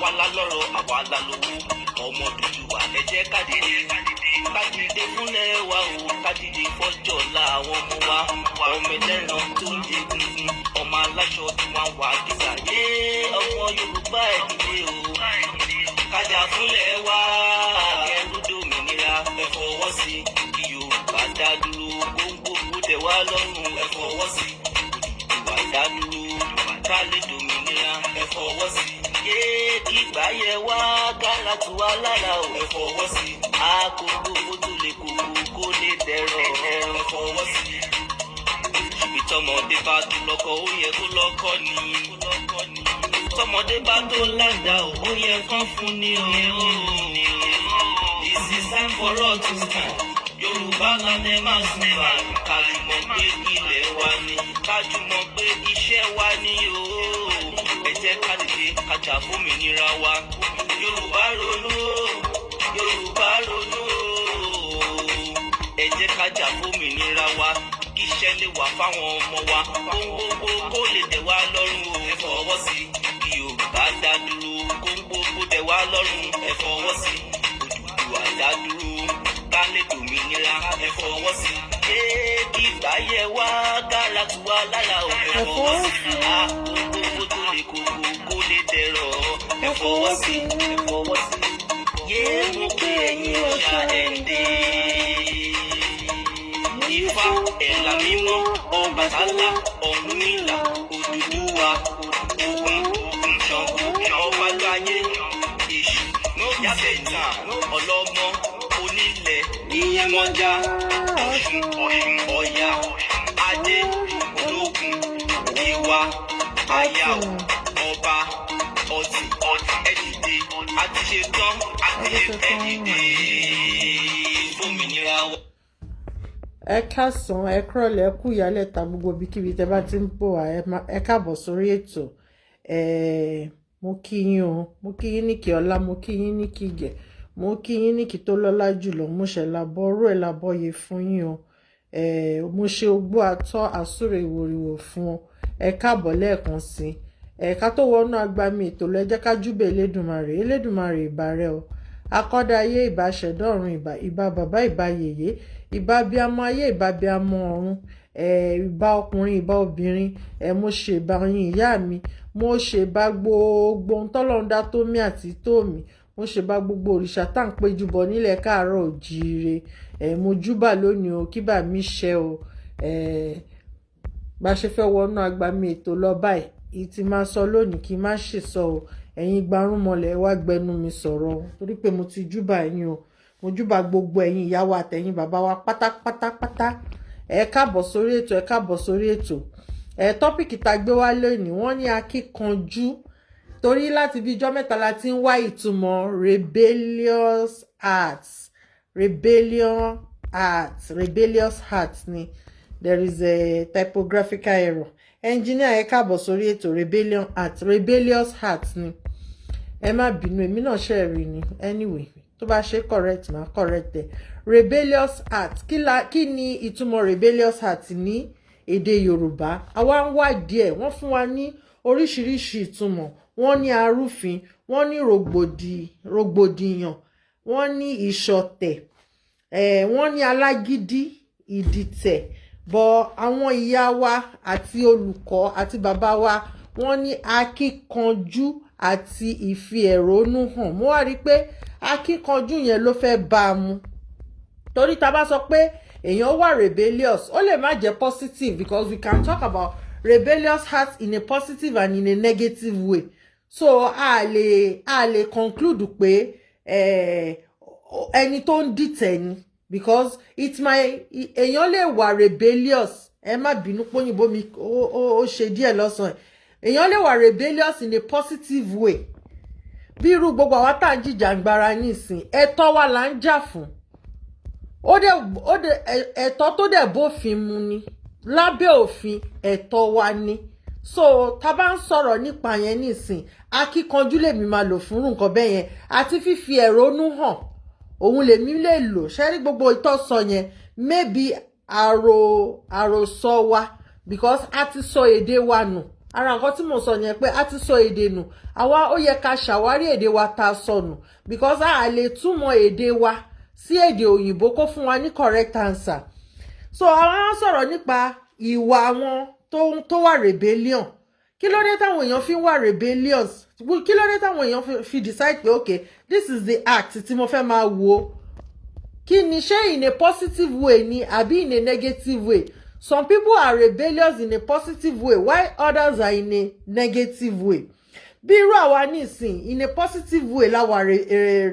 Àwa la lọ́rọ̀, àwa la lówó. Ọmọ Odùduwà, ẹ jẹ́ ká dìde, ká dìde fúnlẹ̀ wa o, ká dìde fọ́jọ́ ọ̀la àwọn ọmọ wa. Ọmọ ẹlẹ́ran tó ń jẹ gungun, ọmọ aláṣọ tí wọ́n wà dìgbà yé. Ọmọ Yorùbá, ẹ dìde o, ká jà fúnlẹ̀ wa, kẹrù dòmìnira. Ẹ fọwọ́ sí kí Yorùbá dá dúró, gbogbo tẹ̀ wá lọ́rùn. Ẹ fọwọ́ sí Odùduwà dá dúró, ká lè dòmìnira. Ẹ fọwọ́ sí yé kígbà yẹ wá, kára tù wá lára o. Ẹ fọwọ́ sí àkókò kó tó lè kókó kó lè dẹ̀rọ̀. Ẹ fọwọ́ sí ṣùgbọ́n tọmọdé bá tó lọ́kọ, ó yẹ kó lọ́kọ ni. Tọmọdé bá tó ládàá, ó yẹ kán fún ni o. This is time for us to stand. Yorùbá land, ẹ máa sùn bá. Kájùmọ̀ pé ilẹ̀ wa ni, kájùmọ̀ pé iṣẹ́ wa ni o. Ẹ jẹ́ ká dìde, ká jà fómìnira wa. Yorùbá ronú o, Yorùbá ronú o. Ẹ jẹ́ ká jà fómìnira wa, kí iṣẹ́ lè wà fáwọn ọmọ wa, ohun gbogbo kó lè tẹ̀ wá lọ́rùn o. Ẹ fọwọ́ sí kí Yorùbá dá dúró, kó gbogbo tẹ̀ wá lọ́rùn. Ẹ fọwọ́ sí Odùduwà dá dúró, ká lè dòmìnira. Ẹ fọwọ́ sí kí ìgbà yẹ wá, kára tù wá lára o. Ẹ fọwọ́ sí ohun gbogbo tó lè kókó kó lè dẹ̀rọ̀. Ẹ fọwọ́ sí, ẹ fọwọ́ sí yé. Mo pé ẹ̀yin ọ̀ṣà ẹ̀ǹdẹ́, Ifá, ẹ̀là mímọ́, Ọbàtálá, Ọ̀rúnmìlà, Odùduwà, Ògún, Ṣàngó, Ọbàláyé, Èṣù, Yábẹ̀tà, Ọlọ́gbọ́n, Onílẹ̀, Iyẹmọja, Ọ̀ṣun, Ọya, Ajé, Olókun, Ìwà, Àyàwó, Ọba, Ọtí. Ẹ dìde, a ti ṣe tán, a ti ṣe. Ẹ dìde fòmìnira wa. Ẹ káàsán, ẹ kúrọ̀lẹ́, ẹ kú ìyálẹ̀ta, gbogbo ibikíbi tẹ́ bá ti ń bọ̀ wá, ẹ káàbọ̀ sórí ètò. Mo kí yín o, mo kí yín ní kí ọlá, mo kí yín ní kí gẹ̀, mo kí yín ní kí tó lọ́lá jùlọ. Mo ṣẹ̀ làbọ̀ ọrú ẹ̀ làbọ̀ yẹ fún yín o. Mo ṣe ogbó atọ́ àsúrè ìwòrìwò fún ọ. Ẹ káàbọ̀ lẹ́ẹ̀kan sí ẹ. Ká tó wọnú agbami ètò lọ, ẹ jẹ́ ká júbà Elédùmarè. Elédùmarè, ìbà rẹ o. Akọ́dá ayé, ìbà ṣẹ̀dá ọ̀run, ìbà, ìbà bàbá, ìbà yèyé, ìbà bíamọ ayé, ìbà bíamọ ọ̀run, ìbà ọkùnrin, ìbà obìnrin. Mo ṣe ìbà yín, ìyá mi. Mo ṣe ìbà gbogbo ohun tọ́lọ́run dá tó mí àti tó mí. Mo ṣe ìbà gbogbo òrìṣà tá à ń péjú bọ nílẹ̀ káàárọ̀ òjíire. Mo júbà lónìí o, kíbà mi ṣẹ o. Bá ṣe fẹ́ wọnú agbami ètò lọ báyìí, ìtì máa sọ lónìí, kí n má ṣe sọ o. Ẹ̀yin gbarúmọlẹ̀, wá gbẹnu mi sọ̀rọ̀ o, torí pé mo ti júbà yín o. Mo júbà gbogbo ẹ̀yin ìyá wa àtẹ̀yin bàbá wa pátápátápátá. Ẹ káàbọ̀ sórí ètò, ẹ káàbọ̀ sórí ètò. Ẹ topic tá a gbé wá lónìí, wọ́n ní akíkanjú, torí láti bí ijọ́ 3 la ti ń wá ìtumọ̀ rebellious heart. Rebellion heart, rebellious heart ni. There is a typographical error. Engineer, ẹ káàbọ̀ sórí ètò. Rebellion heart, rebellious heart ni. Ẹ má bínú, èmi náà ṣe rí ni. Anyway, tó bá ṣe correct, máa correct ẹ. Rebellious heart, kí ni ìtumọ̀ rebellious heart ní èdè Yorùbá? Àwa ń wádìí ẹ̀, wọ́n fún wa ní oríṣiríṣi ìtumọ̀. Wọ́n ní arúfin, wọ́n ní rògbòdìyàn, wọ́n ní ìṣọ̀tẹ̀, wọ́n ní alágídí, ìdìtẹ̀. Bọ̀ àwọn ìyá wa àti olùkọ́ àti bàbá wa, wọ́n ní akíkanjú àti ìfi ẹ̀rọnú hàn. Mo wá rí i pé akíkanjú yẹn ló fẹ́ bá a mu, torí tá a bá sọ pé èèyàn wà rebellious, ó lè má jẹ́ positive, because we can talk about rebellious heart in a positive and in a negative way. So a lè conclude pé ẹni tó ń dìtẹ̀ ni, because it might, èèyàn lè wà rebellious. Ẹ má bínú póyìnbó mi ó ṣe díẹ̀ lọ́sàn-án. Èèyàn lè wà rebellious in a positive way, bí irú gbogbo àwa tá à ń jìjàngbara nísìn. Ẹ̀tọ́ wa là ń jà fún. Ó dẹ̀ ẹ̀tọ́ tó dẹ̀ bófin mu ni, lábẹ́ òfin, ẹ̀tọ́ wa ni. So tá bá ń sọ̀rọ̀ nípa yẹn nísìn, akíkanjú lèmi máa lò fún nǹkan bẹ́ẹ̀ yẹn, àti fífi ẹ̀rọnú hàn, òun lèmi lè lò. Ṣẹ́rí gbogbo ìtọ́sọ yẹn, maybe àròsọ wa, because a ti sọ èdè wa nù. Ara nǹkan tí mo sọ yẹn pé a ti sọ èdè nù. Àwa ó yẹ ká ṣàwárí èdè wa tá a sọnù, because a lè túmọ̀ èdè wa sí èdè òyìnbó kó fún wa ní correct answer. So àwọn á sọ̀rọ̀ nípa ìwà àwọn tó wà rebellion. Kí ló dé táwọn èèyàn fi ń wà rebellious? Kí ló dé táwọn èèyàn fi decide pé, "Okay, this is the act tí mo fẹ́ máa wo"? Kí ni? Ṣé in a positive way ni àbí in a negative way? Some people are rebellious in a positive way, while others are in a negative way. Bí irú àwa nísìn, in a positive way la wà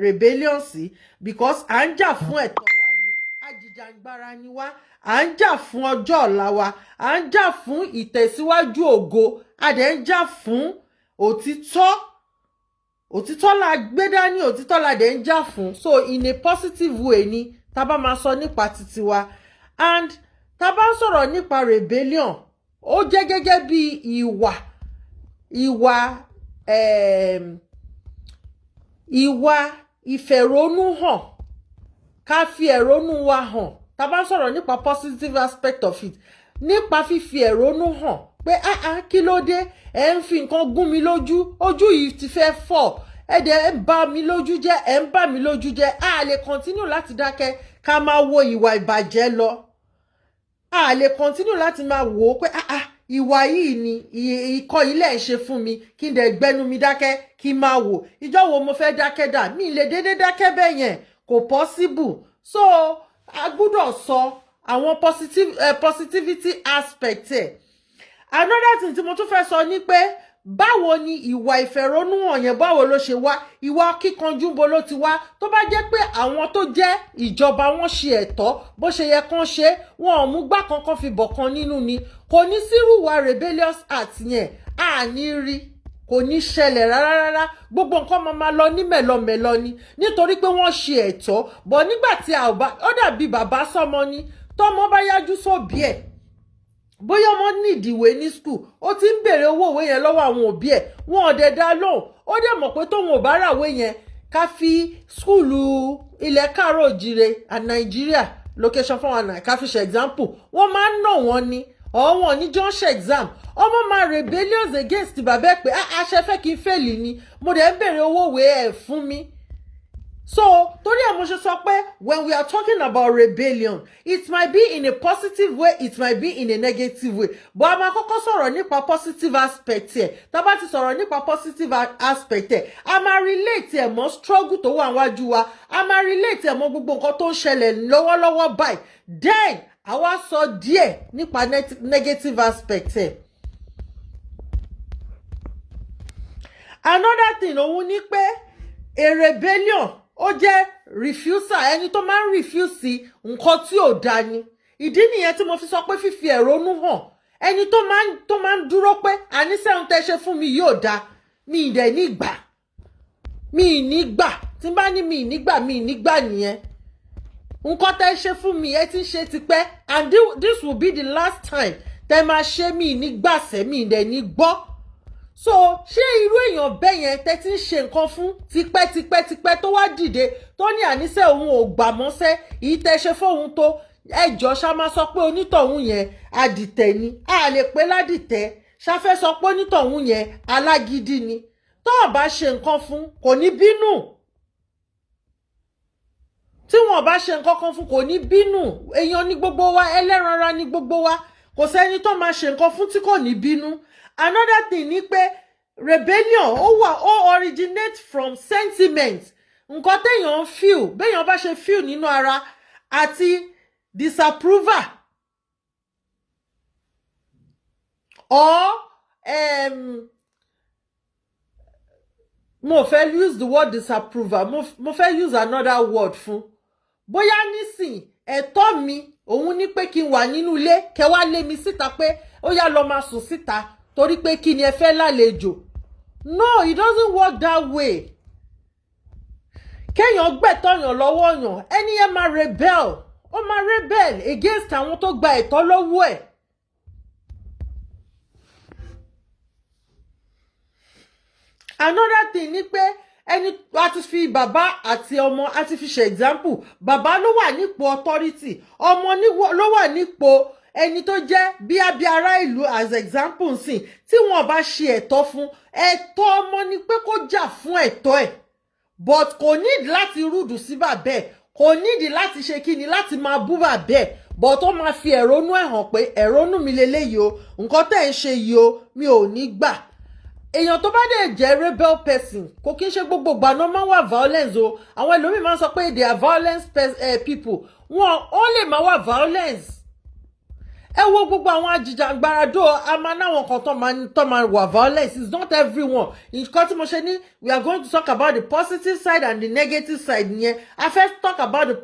rebellion sí, because à ń jà fún ẹ̀tọ́ wa ni, ajìjàǹgbara ni wá. À ń jà fún ọjọ́ ọ̀la wa, à ń jà fún ìtẹ̀síwájú ògo, a dẹ̀ ń jà fún òtítọ́. Òtítọ́ la gbé dání, òtítọ́ la dẹ̀ ń jà fún. So in a positive way ni tá bá máa sọ nípa titi wa. And tá bá ń sọ̀rọ̀ nípa rebellion, ó jẹ́ gẹ́gẹ́ bí ìwà ìfẹ̀rọ̀núhàn, ká fi ẹ̀rọ̀nú wa hàn. Tá bá ń sọ̀rọ̀ nípa positive aspect of it, nípa fífi ẹ̀rọ̀nú hàn pé, "Ah ah, kí ló dé? Ẹ̀ ń fi nǹkan gún mi lójú, ojú yìí ti fẹ́ fọ́, ẹ dẹ̀ ń bà mí lójú jẹ́, ẹ̀ ń bà mí lójú jẹ́." A lè continue láti dákẹ́ ká máa wo ìwà ìbàjẹ́ lọ. A lè continue láti máa wò ó pé, "Ah ah, ìwà yìí ni ikọ̀ ilé ń ṣe fún mi," kí n dẹ̀ gbẹnu mi dákẹ́ kí n máa wò. Ìjọ́ wo mo fẹ́ dákẹ́ dà? Mí lè dédé dákẹ́ bẹ́ẹ̀ yẹn, kò possible. So a gbúdọ̀ sọ àwọn positivity aspect ẹ̀. Another thing tí mo tún fẹ́ sọ ni pé, báwo ni ìwà ìfẹ̀rọ̀núhàn yẹn, báwo ló ṣe wá? Ìwà kíkanjú bo ló ti wá? Tó bá jẹ́ pé àwọn tó jẹ́ ìjọba, wọn ṣe ẹ̀tọ́ bó ṣe yẹ kán ṣe, wọn ò mú gbá kankan fi bọ̀ kan nínú ni, kò ní sírùwà rebellious act yẹn, à ní rí, kò ní ṣẹlẹ̀ rárá rárá. Gbogbo nǹkan máa ma lọ ní mẹ̀lọmẹ̀lọ ni, nítorí pé wọ́n ṣe ẹ̀tọ́ bọ̀. Nígbà tí a ò bá, ó dàbí bàbá sọ́mọ ni. Tọ́mọ bá yájú sóbí ẹ̀, bóyá ọmọ nídìí ìwé ní school, ó ti ń béèrè owó ìwé yẹn lọ́wọ́ àwọn òbí ẹ̀, wọn ò dẹ̀ dá lóhùn. Ó dẹ̀ mọ̀ pé tóun ò bá ràwé yẹn, ká fi school ilẹ̀ káàárọ̀ òjìrè and Nàìjíríà location 419 ká fi ṣe example, wọ́n máa ń nà wọ́n ni, ọ̀wọ́n ní john ṣe exam. Ọmọ máa rebellious against bàbá ẹ̀ pé, "Àṣẹ fẹ́ kí n fail ni, mo dẹ̀ ń béèrè owó ìwé ẹ̀ fún mi." So torí ẹ̀ mo ṣe sọ pé when we are talking about rebellion, it might be in a positive way, it might be in a negative way, but a máa kọ́kọ́ sọ̀rọ̀ nípa positive aspect ẹ̀. Tá bá ti sọ̀rọ̀ nípa positive aspect ẹ̀, a máa relate ẹ̀ mọ́ struggle tó wà níwájú wa, a máa relate ẹ̀ mọ́ gbogbo nǹkan tó ń ṣẹlẹ̀ lọ́wọ́lọ́wọ́ báyìí, then àwa sọ díẹ̀ nípa negative aspect ẹ̀. Another thing òun ni pé a rebellion, ó jẹ́ refusal, ẹni tó máa ń refuse nǹkan tí ò dáa ni. Ìdí nìyẹn tí mo fi sọ pé fífi ẹ̀rọnú hàn, ẹni tó máa ń dúró pé àníṣe ohun tẹ́ ṣe fún mi yóò dáa, mi ì dẹ̀ ní gbà, mi ì ní gbà. Tí n bá ní mi ì ní gbà, mi ì ní gbà nìyẹn. Nǹkan tẹ́ ṣe fún mi, ẹ ti ń ṣe tipẹ́, and this will be the last time tẹ́ máa ṣe. Mi ì ní gbàsẹ́, mi ì dẹ̀ ní gbọ́. So ṣé irú èèyàn bẹ́ẹ̀ yẹn tẹ́ ti ń ṣe nǹkan fún tipẹ́ tipẹ́, tó wá dìde tó ní àníṣe òun ò gbà mọ́sẹ́, èyí tẹ́ ṣe fóun tó ẹjọ́, ṣá máa sọ pé onítọ̀hún yẹn adìtẹ̀ ni? A lè pé ládìtẹ̀. Ṣáfẹ́ sọ pé onítọ̀hún yẹn alágídí ni? Tó o bá ṣe nǹkan fún, kò ní bínú. Tí wọn bá ṣe nǹkan kan fún, kò ní bínú. Èèyàn ní gbogbo wa, ẹlẹ́ran ara ní gbogbo wa. Kò sẹ́ni tó máa ṣe nǹkan fún tí kò ní bínú. Another thing ni pé rebellion, ó wà, ó originate from sentiment, nǹkan téèyàn ń feel, béèyàn bá ṣe feel nínú ara, àti disapproval or mo fẹ́ use the word disapproval, mo fẹ́ use another word fún. Bóyá nísìn, ẹ̀tọ́ mi òun ní pé kí n wà nínú ilé, kẹ́ wá lé mi síta pé ó yá, lọ máa sùn síta, torí pé kí ni, ẹ fẹ́ lálejò. No, it doesn't work that way. Kéèyàn gbẹ̀tọ̀yàn lọ́wọ́ yàn, ẹni yẹn máa rebel, ó máa rebel against àwọn tó gba ẹ̀tọ́ lọ́wọ́ ẹ̀. Another thing ni pé ẹni a ti fi bàbá àti ọmọ, a ti fi ṣe example. Bàbá ló wà nípò authority, ọmọ ló wà nípò Ẹni tó jẹ́ bí abí ará ìlú, as example nsìn, tí wọ́n bá ṣe ẹ̀tọ́ fún, ẹ̀tọ́ ọmọ ni pé kó jà fún ẹ̀tọ́ ẹ̀, but kò need láti rude sí bàbá ẹ̀, kò need láti ṣe kíni, láti máa bú bàbá ẹ̀, but ó máa fi ẹ̀rọnú ẹ̀ hàn pé ẹ̀rọnú mi leléyìí o, nǹkan tẹ́ ń ṣe yìí o, mi ò ní gbà. Èèyàn tó bá dẹ̀ jẹ́ rebel person, kò kí ń ṣe gbogbo ìgbà náà máa ń wà violence o. Àwọn ẹlòmíì máa ń sọ pé they are violence people. Wọn ó lè máa wà violence. Ẹ wo gbogbo àwọn ajìjàgbara dó, a máa náwọn kan tó máa wà violence. It's not everyone. Nǹkan tí mo ṣe ní we are going to talk about the positive side and the negative side yẹn, I first talk about the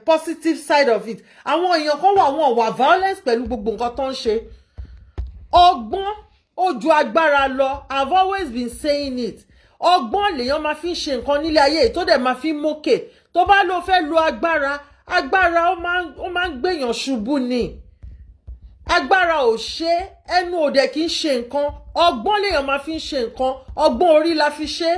positive side of it. Àwọn èèyàn kan wà, wọn wà violence pẹ̀lú gbogbo nǹkan tó ń ṣe. Ọgbọ́n ó ju agbára lọ. I've always been saying it. Ọgbọ́n lèèyàn máa fi ń ṣe nǹkan nílé ayé, tó dẹ̀ máa fi ń mókè. Tó bá lọ fẹ́ lo agbára, agbára ó máa ń gbèyàn ṣubú ni. Agbára ò ṣe, ẹnu ò dẹ̀ kí ń ṣe nǹkan. Ọgbọ́n lèèyàn máa fi ń ṣe nǹkan, ọgbọ́n orí la fi ṣe.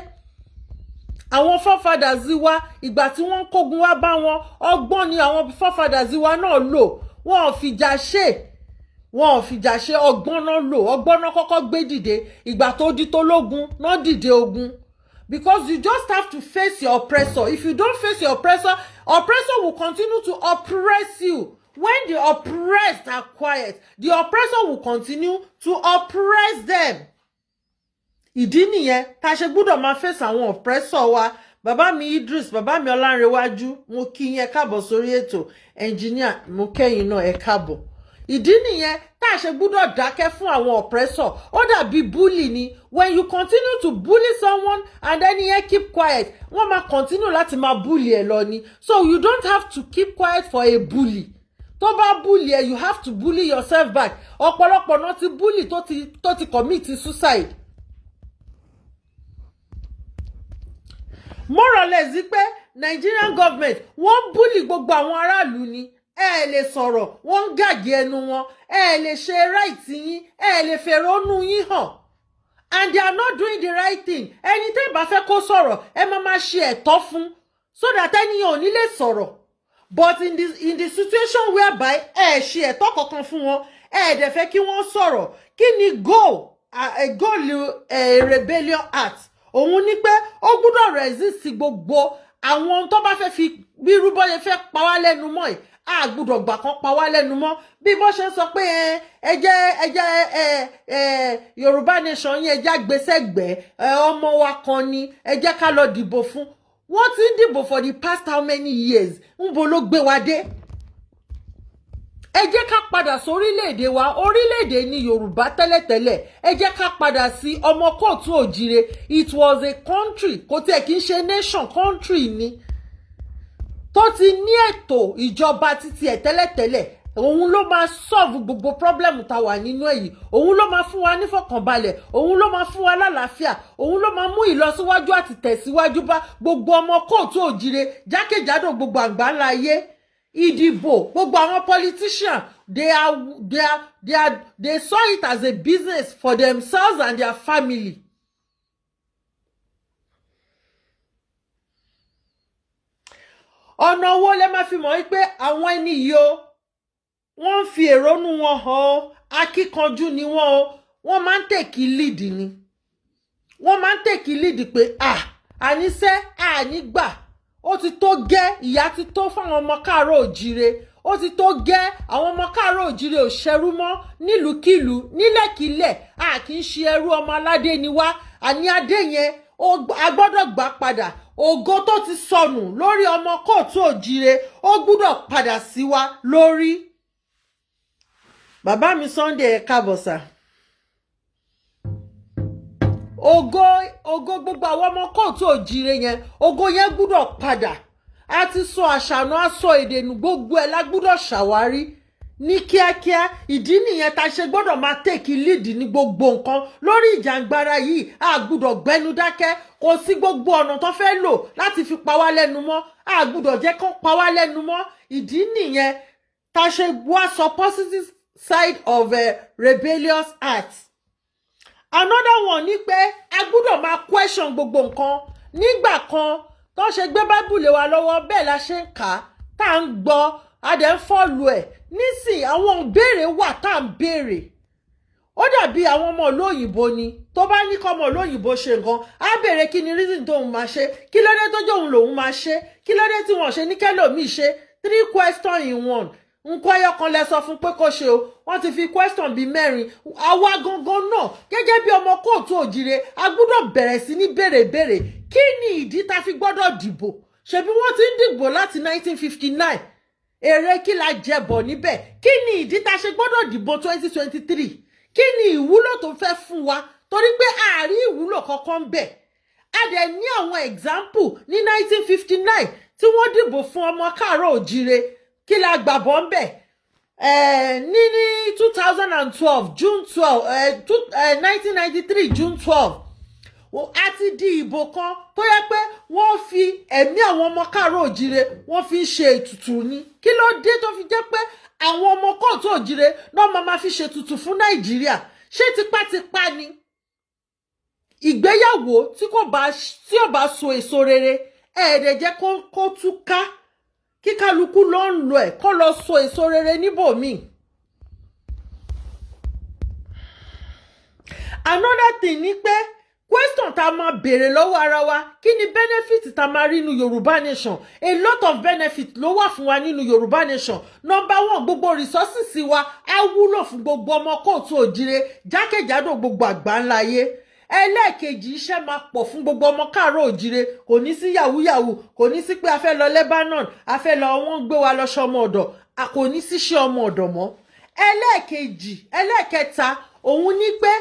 Àwọn forefathers wa, ìgbà tí wọ́n ń kógun wá bá wọn, ọgbọ́n ni àwọn forefathers wa náà lò. Wọn ò fìjà ṣe, wọn ò fìjà ṣe. Ọgbọ́n náà lò, ọgbọ́n náà kọ́kọ́ gbé dìde. Ìgbà tó di tológun náà dìde ogun, because you just have to face your oppressor. If you don't face your oppressor, oppressor will continue to oppress you. When the oppressed are quiet, the oppressor will continue to oppress them. Ìdí nìyẹn tá a ṣe gbúdọ̀ máa face àwọn oppressor wa. Bàbá mi Idris, bàbá mi Ọlánrewájú, mo kí yín, ẹ káàbọ̀ sórí ètò. Ẹnjìníà, mo kẹ́yìn náà, ẹ káàbọ̀. Ìdí nìyẹn tá a ṣe gbúdọ̀ dákẹ́ fún àwọn oppressor. Ó dàbí bully ni. When you continue to bully someone and then yẹn keep quiet, wọ́n máa continue láti máa bully ẹ lọ ni. So you don't have to keep quiet for a bully. Tó bá bully ẹ, you have to bully yourself back. Ọ̀pọ̀lọpọ̀ náà ti bully tó ti commit suicide. More or less pé Nigerian government, wọ́n bully gbogbo àwọn aráàlú ni. Ẹ lè sọ̀rọ̀, wọ́n ń gàgé ẹnu wọn. Ẹ lè ṣe right yín, ẹ lè fèrònú yín hàn, and they are not doing the right thing. Ẹni tẹ́ bá fẹ́ kó sọ̀rọ̀, ẹ máa máa ṣe ẹ̀tọ́ fún so that ẹni yẹn ò ní lè sọ̀rọ̀. But in the situation whereby ẹ ṣe ẹ̀tọ́ kankan fún wọn, ẹ dẹ̀ fẹ́ kí wọ́n sọ̀rọ̀, kí ni goal? A goal rebellion act, òun ni pé ó gbúdọ̀ resist gbogbo àwọn tó bá fẹ́ fi bírú bọ́yẹ fẹ́ pa wá lẹ́nu mọ́ ẹ̀. A gbúdọ̀ gbà kan pa wá lẹ́nu mọ́. Bí bó ṣe ń sọ pé ẹ jẹ́ ẹ ẹ Yorùbá nation yẹn, ẹ jẹ́ àgbésẹ́gbẹ́ ẹ, ọmọ wa kan ni, ẹ jẹ́ ká lọ dìbò fún. Wọ́n ti ń dìbò for the past how many years? Ń bo ló gbé wa dé? Ẹ jẹ́ ká padà sórílẹ̀-èdè wa. Orílẹ̀-èdè ní Yorùbá tẹ́lẹ̀tẹ́lẹ̀. Ẹ jẹ́ ká padà sí ọmọ kóòtù òjire. It was a country. Kò tiẹ̀ kí ń ṣe nation, country ni, tó ti ní ètò ìjọba títí ẹ̀ tẹ́lẹ̀tẹ́lẹ̀. Òun ló máa solve gbogbo problem tá wà nínú èyí. Òun ló máa fún wa nífọ̀kànbalẹ̀, òun ló máa fún wa lálàáfíà, òun ló máa mú ìlọsíwájú àti tẹ̀síwájú bá gbogbo ọmọ kóòtù òjire jákèjádò gbogbo àgbáńlá ayé. Ìdìbò, gbogbo àwọn politician, they saw it as a business for themselves and their family. Ọ̀nà wo lẹ máa fi mọ̀ wípé àwọn ẹni yìí o, wọ́n ń fi èrònú wọn hàn o, akíkanjú ni wọ́n o? Wọ́n máa ń take lead ni. Wọ́n máa ń take lead pé, ah, àníṣe àní gbà, ó ti tó gẹ́, ìyà ti tó fáwọn ọmọ káàárọ̀ òjíire, ó ti tó gẹ́, àwọn ọmọ káàárọ̀ òjíire ò ṣẹrú mọ́ nílùúkìlùú, nílẹ̀kílẹ̀. A kì í ṣe ẹrú, ọmọ aládé ni wá. Àní adé yẹn, a gbọ́dọ̀ gbà padà. Ògo tó ti sọnù lórí ọmọ kóòtù òjíire, ó gbúdọ̀ padà sí wa lórí. Bàbá mi Sunday, ẹ káàbọ̀ sà. Ògo gbogbo àwọn ọmọ kóòtù òjíire yẹn, ògo yẹn gbúdọ̀ padà. A ti sọ àṣànà, a sọ èdè nù, gbogbo ẹ̀ la gbúdọ̀ ṣàwárí ní kíákíá. Ìdí nìyẹn tá a ṣe gbọ́dọ̀ máa take lead ní gbogbo nǹkan lórí ìjàngbara yìí. A gbúdọ̀ gbẹnu dákẹ́. Kò sí gbogbo ọ̀nà tó fẹ́ lò láti fi pa wá lẹ́nu mọ́, a gbúdọ̀ jẹ́ kó pa wá lẹ́nu mọ́. Ìdí nìyẹn tá a ṣe wá sọ positive side of a rebellious act. Another one ni pé a gbúdọ̀ máa question gbogbo nǹkan. Nígbà kan tó ṣe gbé Bible lé wa lọ́wọ́, bẹ́ẹ̀ la ṣe ń kà á, tá à ń gbọ́. A dẹ̀ ń follow ẹ̀ nísìn. Àwọn ìbéèrè wà tá à ń béèrè. Ó dàbí àwọn ọmọ ìlú òyìnbó ni. Tó bá ní kọ́mọ ìlú òyìnbó ṣe nǹkan, á béèrè kí ni reason tóun máa ṣe, kí ló dé tó jẹ́ òun lòun máa ṣe, kí ló dé tí wọ́n ṣe ní kẹ́lòmíì ṣe. Three question in one. Nǹkan ẹyọ kan lẹ sọ fún pé kó ṣe o, wọ́n ti fi question bíi mẹ́rin. Àwa gangan náà, gẹ́gẹ́ bí ọmọ káàárọ̀ oòjíire, a gbọ́dọ̀ bẹ̀rẹ̀ sí ní béèrè béèrè: kí ni ìdí tá fi gbọ́dọ̀ dìbò? Ṣebí wọ́n ti ń dìbò láti 1959. Èrè kí la jẹ bọ̀ níbẹ̀? Kí ni ìdí tá ṣe gbọ́dọ̀ dìbò 2023? Kí ni ìwúlò tó fẹ́ fún wa? Torí pé àárí ìwúlò kankan ń bẹ̀. A dẹ̀ ní àwọn example ní 1959 tí wọ́n dìbò fún ọmọ káàárọ̀ òjíire. Kí la gbàbọ̀ ń bẹ̀? Ní 2012 June 12, 1993 June 12, a ti di ìbò kan tó yẹ pé wọ́n fi ẹ̀mí àwọn ọmọ káàárọ̀ òjíire, wọ́n fi ń ṣe ètùtù ni. Kí ló dé tó fi jẹ́ pé àwọn ọmọ káàárọ̀ òjíire náà máa ma fi ṣètùtù fún Nàìjíríà? Ṣé tipátipá ni? Ìgbéyàwó tí kò bá tí ò bá so èso rere, ẹ̀ẹ́dẹ̀ jẹ́ kó túká, kí kálukú ló ń lo ẹ̀, kó lọ so èso rere níbòmíì. Another thing ni pé question tá a máa béèrè lọ́wọ́ ara wa: kí ni benefit tá a máa rí nínú Yorùbá Nation? A lot of benefit ló wà fún wa nínú Yorùbá Nation. Number one, gbogbo resources wa á wúlò fún gbogbo ọmọ káàárọ̀ òjíire jákèjádò gbogbo àgbáńlá ayé. Ẹlẹ́ẹ̀kejì, iṣẹ́ máa pọ̀ fún gbogbo ọmọ káàárọ̀ òjíire. Kò ní sí yahoo yahoo, kò ní sí pé a fẹ́ lọ Lebanon, a fẹ́ lọ, wọ́n gbé wa lọ ṣọmọ ọ̀dọ̀, a kò ní sí ṣe ọmọ ọ̀dọ̀ mọ́. Ẹlẹ́ẹ̀kejì, ẹlẹ́ẹ̀kẹta, òun ní pé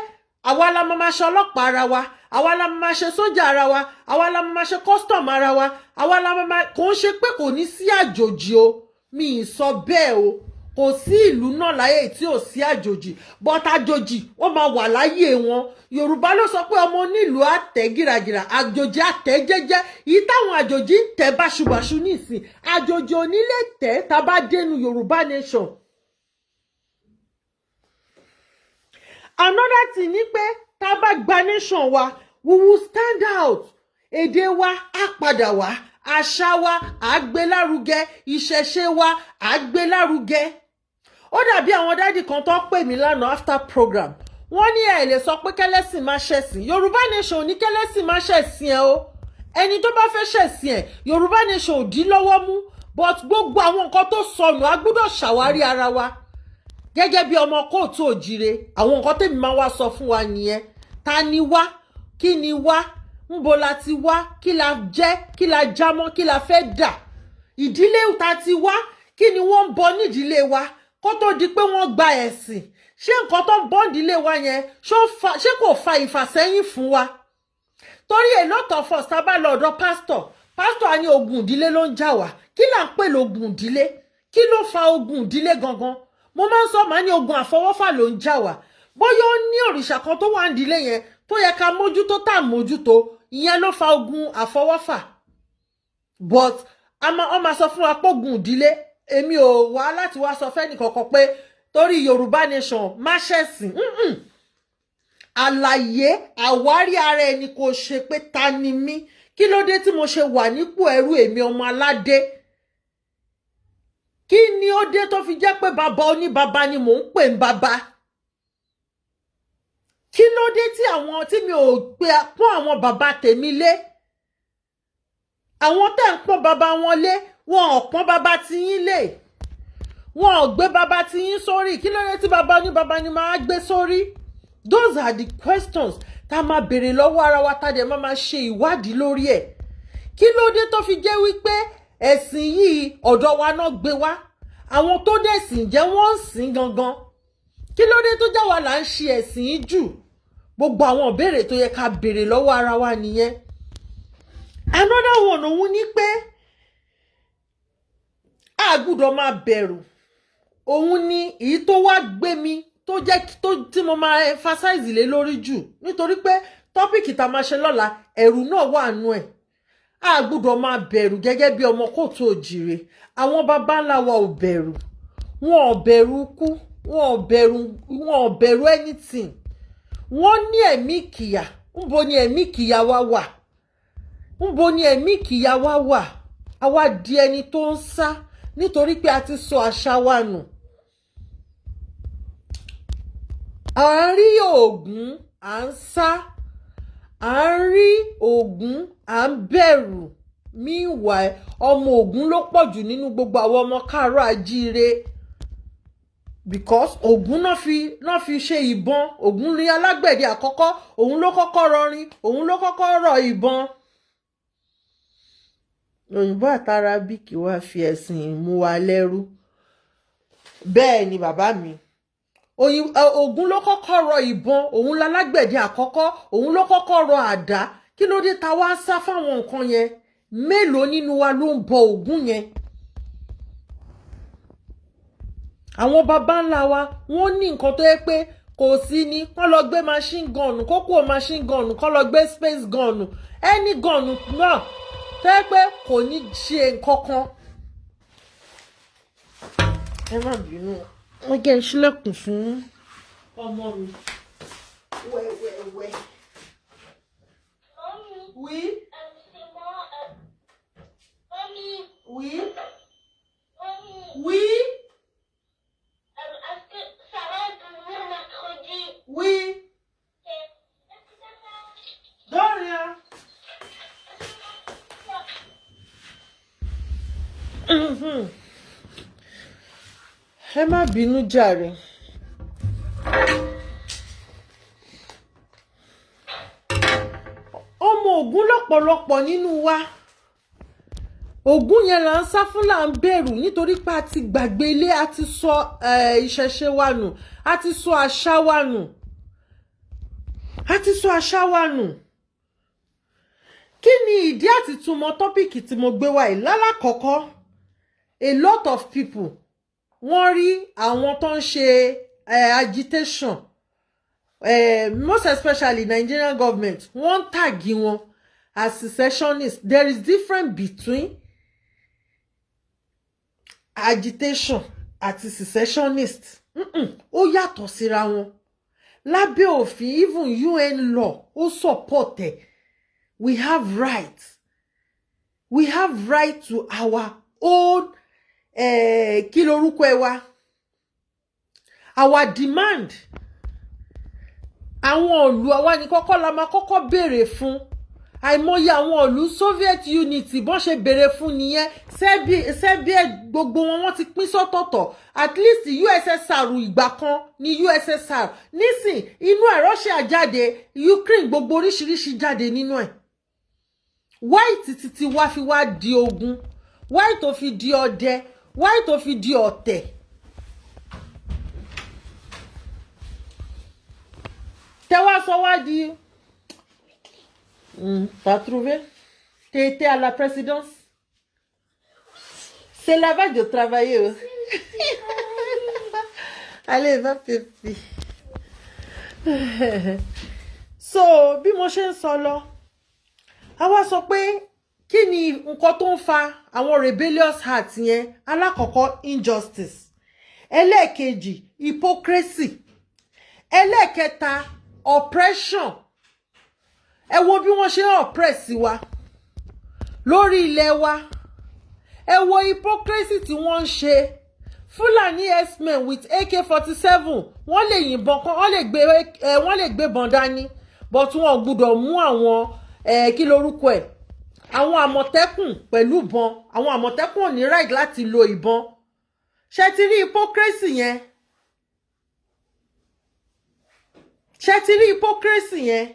àwa la máa ṣe ọlọ́pàá ara wa, àwa la máa ṣe sójà ara wa, àwa la máa ṣe custom ara wa, àwa la máa. Kò ń ṣe pé kò ní sí àjòjì o, mi ì sọ bẹ́ẹ̀ o. Kò sí ìlú náà láyé tí ò sí àjòjì, but àjòjì, wọ́n máa wà láyé wọn. Yorùbá ló sọ pé ọmọ onílùú àtẹ gìràgìrà, àjòjì àtẹ jẹ́jẹ́. Yìí táwọn àjòjì ń tẹ báṣubàṣu nísìn, àjòjì onílé tẹ tá a bá dénú Yorùbá Nation. Another thing ni pé tá a bá gba nation wa, we will stand out. Èdè wa á padà wá, àṣà wa á gbé lárugẹ, ìṣẹ̀ṣe wa á gbé lárugẹ. Ó dàbí àwọn daddy kan tó pè mí lánàá after program. Wọ́n ní ẹ lè sọ pé kẹ́lẹ́sìn má ṣẹ̀sìn. Yorùbá Nation ò ní kẹ́lẹ́sìn má ṣẹ̀sìn ẹ o. Ẹni tó bá fẹ́ ṣẹ̀sìn ẹ̀, Yorùbá Nation ò dí lọ́wọ́ mú, but gbogbo àwọn nǹkan tó sọnù, a gbọ́dọ̀ ṣàwárí ara wa gẹ́gẹ́ bí ọmọ káàárọ̀ òjíire. Àwọn nǹkan tèmi máa wá sọ fún wa nìyẹn. Ta ni wá? Kí ni wá? Ńbo la ti wá? Kí la jẹ́? Kí la jámọ́? Kí la fẹ́ dà? Ìdílé ta ti wá, kí ni wọ́n ń bọ nídìílé wa kó tó di pé wọ́n gba ẹ̀sìn? Ṣé nǹkan tó ń bọ́ nídìílé wa yẹn, ṣé kò fa ìfàsẹ́yìn fún wa? Torí a lot of us, tá a bá lọ ọ̀dọ̀ pásítọ̀, pásítọ̀ á ní ogun ìdílé ló ń jà wá. Kí là ń pè lógun ìdílé? Kí ló fa ogun ìdílé gangan? Mo máa ń sọ, màá ní ogun àfọwọ́fà ló ń jà wá. Bóyá ó ní òrìṣà kan tó wà nídìílé yẹn tó yẹ ká mójútó, tá à mójútó, ìyẹn ló fa ogun àfọwọ́fà. But wọ́n máa sọ fún wa pé ogun ìdílé. Èmi ò wá láti wá sọ fẹ́ni kankan pé torí Yorùbá Nation má ṣẹ̀sìn. Àlàyé àwárí ara ẹni kò ṣe pé ta ni mí, kí ló dé tí mo ṣe wà nípò ẹrú, èmi ọmọ aládé, kí ni ó dé tó fi jẹ́ pé bàbá oníbàbá ni mò ń pè ń bàbá, kí ló dé tí àwọn tí mi ò pe pọ́n àwọn bàbá tèmi lé. Àwọn tẹ́ ń pọ́n bàbá wọn lé, wọn ò pọ́n bàbá tiyín lé, wọn ò gbé bàbá tiyín sórí. Kí ló dé tí bàbá oníbàbá ni máa gbé sórí? Those are the questions tá a máa béèrè lọ́wọ́ ara wa, tá a dẹ̀ máa ṣe ìwádìí lórí ẹ̀. Kí ló dé tó fi jẹ́ wípé ẹ̀sìn yìí, ọ̀dọ̀ wa náà gbé wá? Àwọn tó dẹ̀ sìn jẹ́ wọ́n ń sìn gangan. Kí ló dé tó jẹ́ wa là ń ṣe ẹ̀sìn yìí jù? Gbogbo àwọn ìbéèrè tó yẹ ká béèrè lọ́wọ́ ara wa nìyẹn. Another one, òun ni pé a gbúdọ̀ máa bẹ̀rù. Òun ni èyí tó wá gbé mi, tó jẹ́ tó tí mo máa emphasize lé lórí jù, nítorí pé topic tá a máa ṣe lọ́la, ẹ̀rù náà wà nú ẹ̀. A gbúdọ̀ máa bẹ̀rù gẹ́gẹ́ bí ọmọ káàárọ̀ òjìrè. Àwọn baba ńlá wa ò bẹ̀rù, wọn ò bẹ̀rù kú, wọn ò bẹ̀rù, wọn ò bẹ̀rù anything. Wọ́n ní ẹ̀mí ìkìyà. Ńbo ni ẹ̀mí ìkìyà wa wà? Ńbo ni ẹ̀mí ìkìyà wa wà? Àwa di ẹni tó ń sá. Nítorí pé a ti sọ àṣà wa nù. À ń rí Ògún, à ń sá. À ń rí Ògún, à ń bẹ̀rù. Meanwhile, ọmọ Ògún ló pọ̀ jù nínú gbogbo àwọn ọmọ káàárọ̀ àjíire, because Ògún náà fi ṣe ìbọn. Ògún ní alágbẹ̀dẹ àkọ́kọ́, òun ló kọ́kọ́ rọrin, òun ló kọ́kọ́ rọ ìbọn. Òyìnbó àti Arabic wá fi ẹ̀sìn mú wa lẹ́rú. Bẹ́ẹ̀ ni, bàbá mi. Ògún ló kọ́kọ́ rọ ìbọn, òun lálágbẹ̀dẹ àkọ́kọ́, òun ló kọ́kọ́ rọ àdá. Kí ló dé ta wá ń sá fáwọn nǹkan yẹn? Mélòó nínú wa ló ń bọ Ògún yẹn? Àwọn baba ńlá wa, wọ́n ní nǹkan tó yẹ pé kò sí ní kán lọ gbé machine gun, kó kúrò machine gun, kán lọ gbé space gun, any gun náà tó yẹ pé kò ní ṣe nǹkan kan. Ẹ má bínú, wọ́n jẹ́ ń ṣílẹ̀kùn fún ọmọ mi wẹ́wẹ́wẹ́. Mommy, Oui, c'est moi. Mommy, oui, mommy, oui, est-ce que Sarah peut venir mercredi? Oui. Ok. Merci, papa. De rien. Ẹ má bínú jàre. Ọmọ Ògún lọ́pọ̀lọpọ̀ nínú wa. Ògún yẹn là ń sá fún, là ń bẹ̀rù, nítorí pé a ti gbàgbé ilé, a ti sọ ìṣẹ̀ṣe wa nù, a ti sọ àṣà wa nù, a ti sọ àṣà wa nù. Kí ni ìdí àti túmọ̀ topic tí mo gbé wá yìí? Lálàkọ́kọ́, a lot of people, wọ́n rí àwọn tó ń ṣe agitation, most especially Nigerian government, wọ́n ń tag wọn as secessionists. There is difference between agitation àti secessionist. Ó yàtọ̀ síra wọn lábẹ́ òfin. Even UN law, ó support ẹ̀. We have rights, we have right to our own, kí lorúkọ ẹ wa, our demand. Àwọn ìlú àwa ní kọ́kọ́ la máa kọ́kọ́ béèrè fún. Àìmọye àwọn ìlú Soviet Unity, bọ́n ṣe béèrè fún nìyẹn. Serbia, gbogbo wọn, wọ́n ti pín sọ́tọ̀ọ̀tọ̀. At least USSR, ìgbà kan ní USSR, nísìn inú ẹ̀ Russia jáde, Ukraine, gbogbo oríṣiríṣi jáde nínú ẹ̀. Why títí tí wá fi wá di ogun? Why tó fi di ọdẹ? Why tó fi di ọ̀tẹ̀? Tẹ wá sọ wá di. T'as trouvé? T'es été à la présidence? C'est là-bas de travailler, oh. Allez, va, pipi. So, bí mo ṣe ń sọ lọ, a wá sọ pé kí ni nǹkan tó ń fa àwọn rebellious heart yẹn? Alákọ̀ọ́kọ́, injustice. Ẹlẹ́ẹ̀kejì, hypocrisy. Ẹlẹ́ẹ̀kẹta, oppression. Ẹ wo bí wọ́n ṣe ń oppress wa lórí ilẹ̀ wa. Ẹ wo hypocrisy tí wọ́n ń ṣe. Fúlàní herdsmen with AK-47, wọ́n lè yìnbọn kan, wọ́n lè gbé bọn dání, but wọn ò gbúdọ̀ mú àwọn, kí lorúkọ ẹ̀, àwọn Àmọ̀tẹ́kùn pẹ̀lú ìbọn. Àwọn Àmọ̀tẹ́kùn ò ní right láti lo ìbọn. Ṣé ti rí hypocrisy yẹn? Ṣé ti rí hypocrisy yẹn?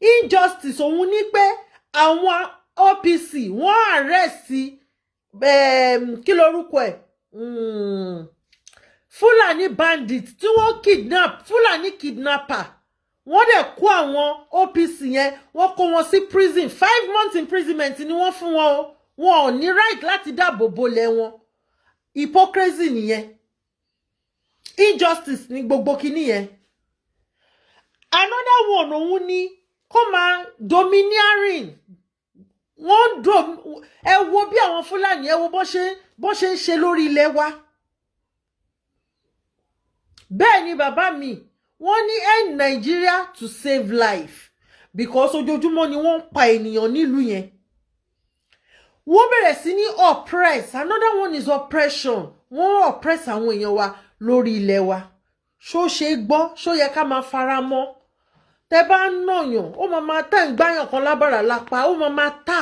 Injustice òun ní pé àwọn OPC, wọ́n arrest, kí lorúkọ ẹ̀, Fúlàní bandit tí wọ́n kidnap, Fúlàní kidnapper. Wọ́n dẹ̀ kó àwọn OPC yẹn, wọ́n kó wọn sí prison. 5 months imprisonment ni wọ́n fún wọn o. Wọn ò ní right láti dáàbò bolẹ̀ wọn. Hypocrisy nìyẹn. Injustice ní gbogbo kinní yẹn. Another one, òun ni kó máa domineering. Wọ́n dò, ẹ wo bí àwọn Fúlàní, ẹ wo bó ṣe ń ṣe lórí ilẹ̀ wa. Bẹ́ẹ̀ ni, bàbá mi, wọ́n ní end Nigeria to save life, because ojoojúmọ́ ni wọ́n ń pa ènìyàn nílùú yẹn. Wọ́n bẹ̀rẹ̀ sí ní oppress. Another one is oppression. Wọ́n oppress àwọn èèyàn wa lórí ilẹ̀ wa. Ṣó ṣe é gbọ́? Ṣó yẹ ká máa fara mọ́? Tẹ bá ń nàyàn, ó máa máa tẹ̀ ń gbáyàn kan lábàrà lápá, ó máa máa tà,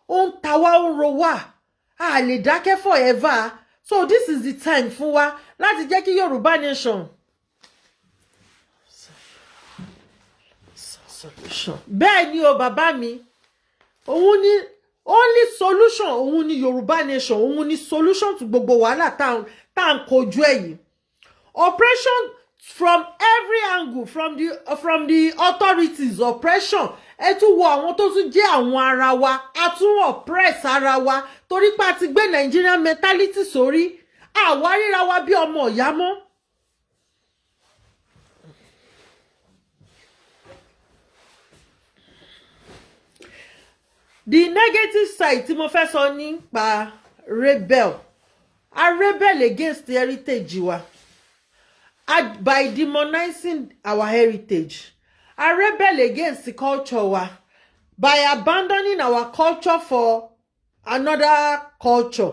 ó ń ta wá, ó ń ro wá. A lè dákẹ́ forever. So this is the time fún wa láti jẹ́ kí Yorùbá nation solution. Bẹ́ẹ̀ ni o, bàbá mi. Òun ni only solution. Òun ni Yorùbá nation. Òun ni solution to gbogbo wàhálà tá à ń kojú ẹ̀ yìí. Oppression from every angle, from the authorities, oppression. Ẹ tún wo àwọn tó tún jẹ́ àwọn ara wa, a tún oppress ara wa torí pé a ti gbé Nigerian mentality sórí. Àwa ríra wa bí ọmọ ìyá mọ́. The negative side tí mo fẹ́ sọ nípa rebel: a rebel against the heritage wa by demonizing our heritage. A rebel against the culture wa by abandoning our culture for another culture.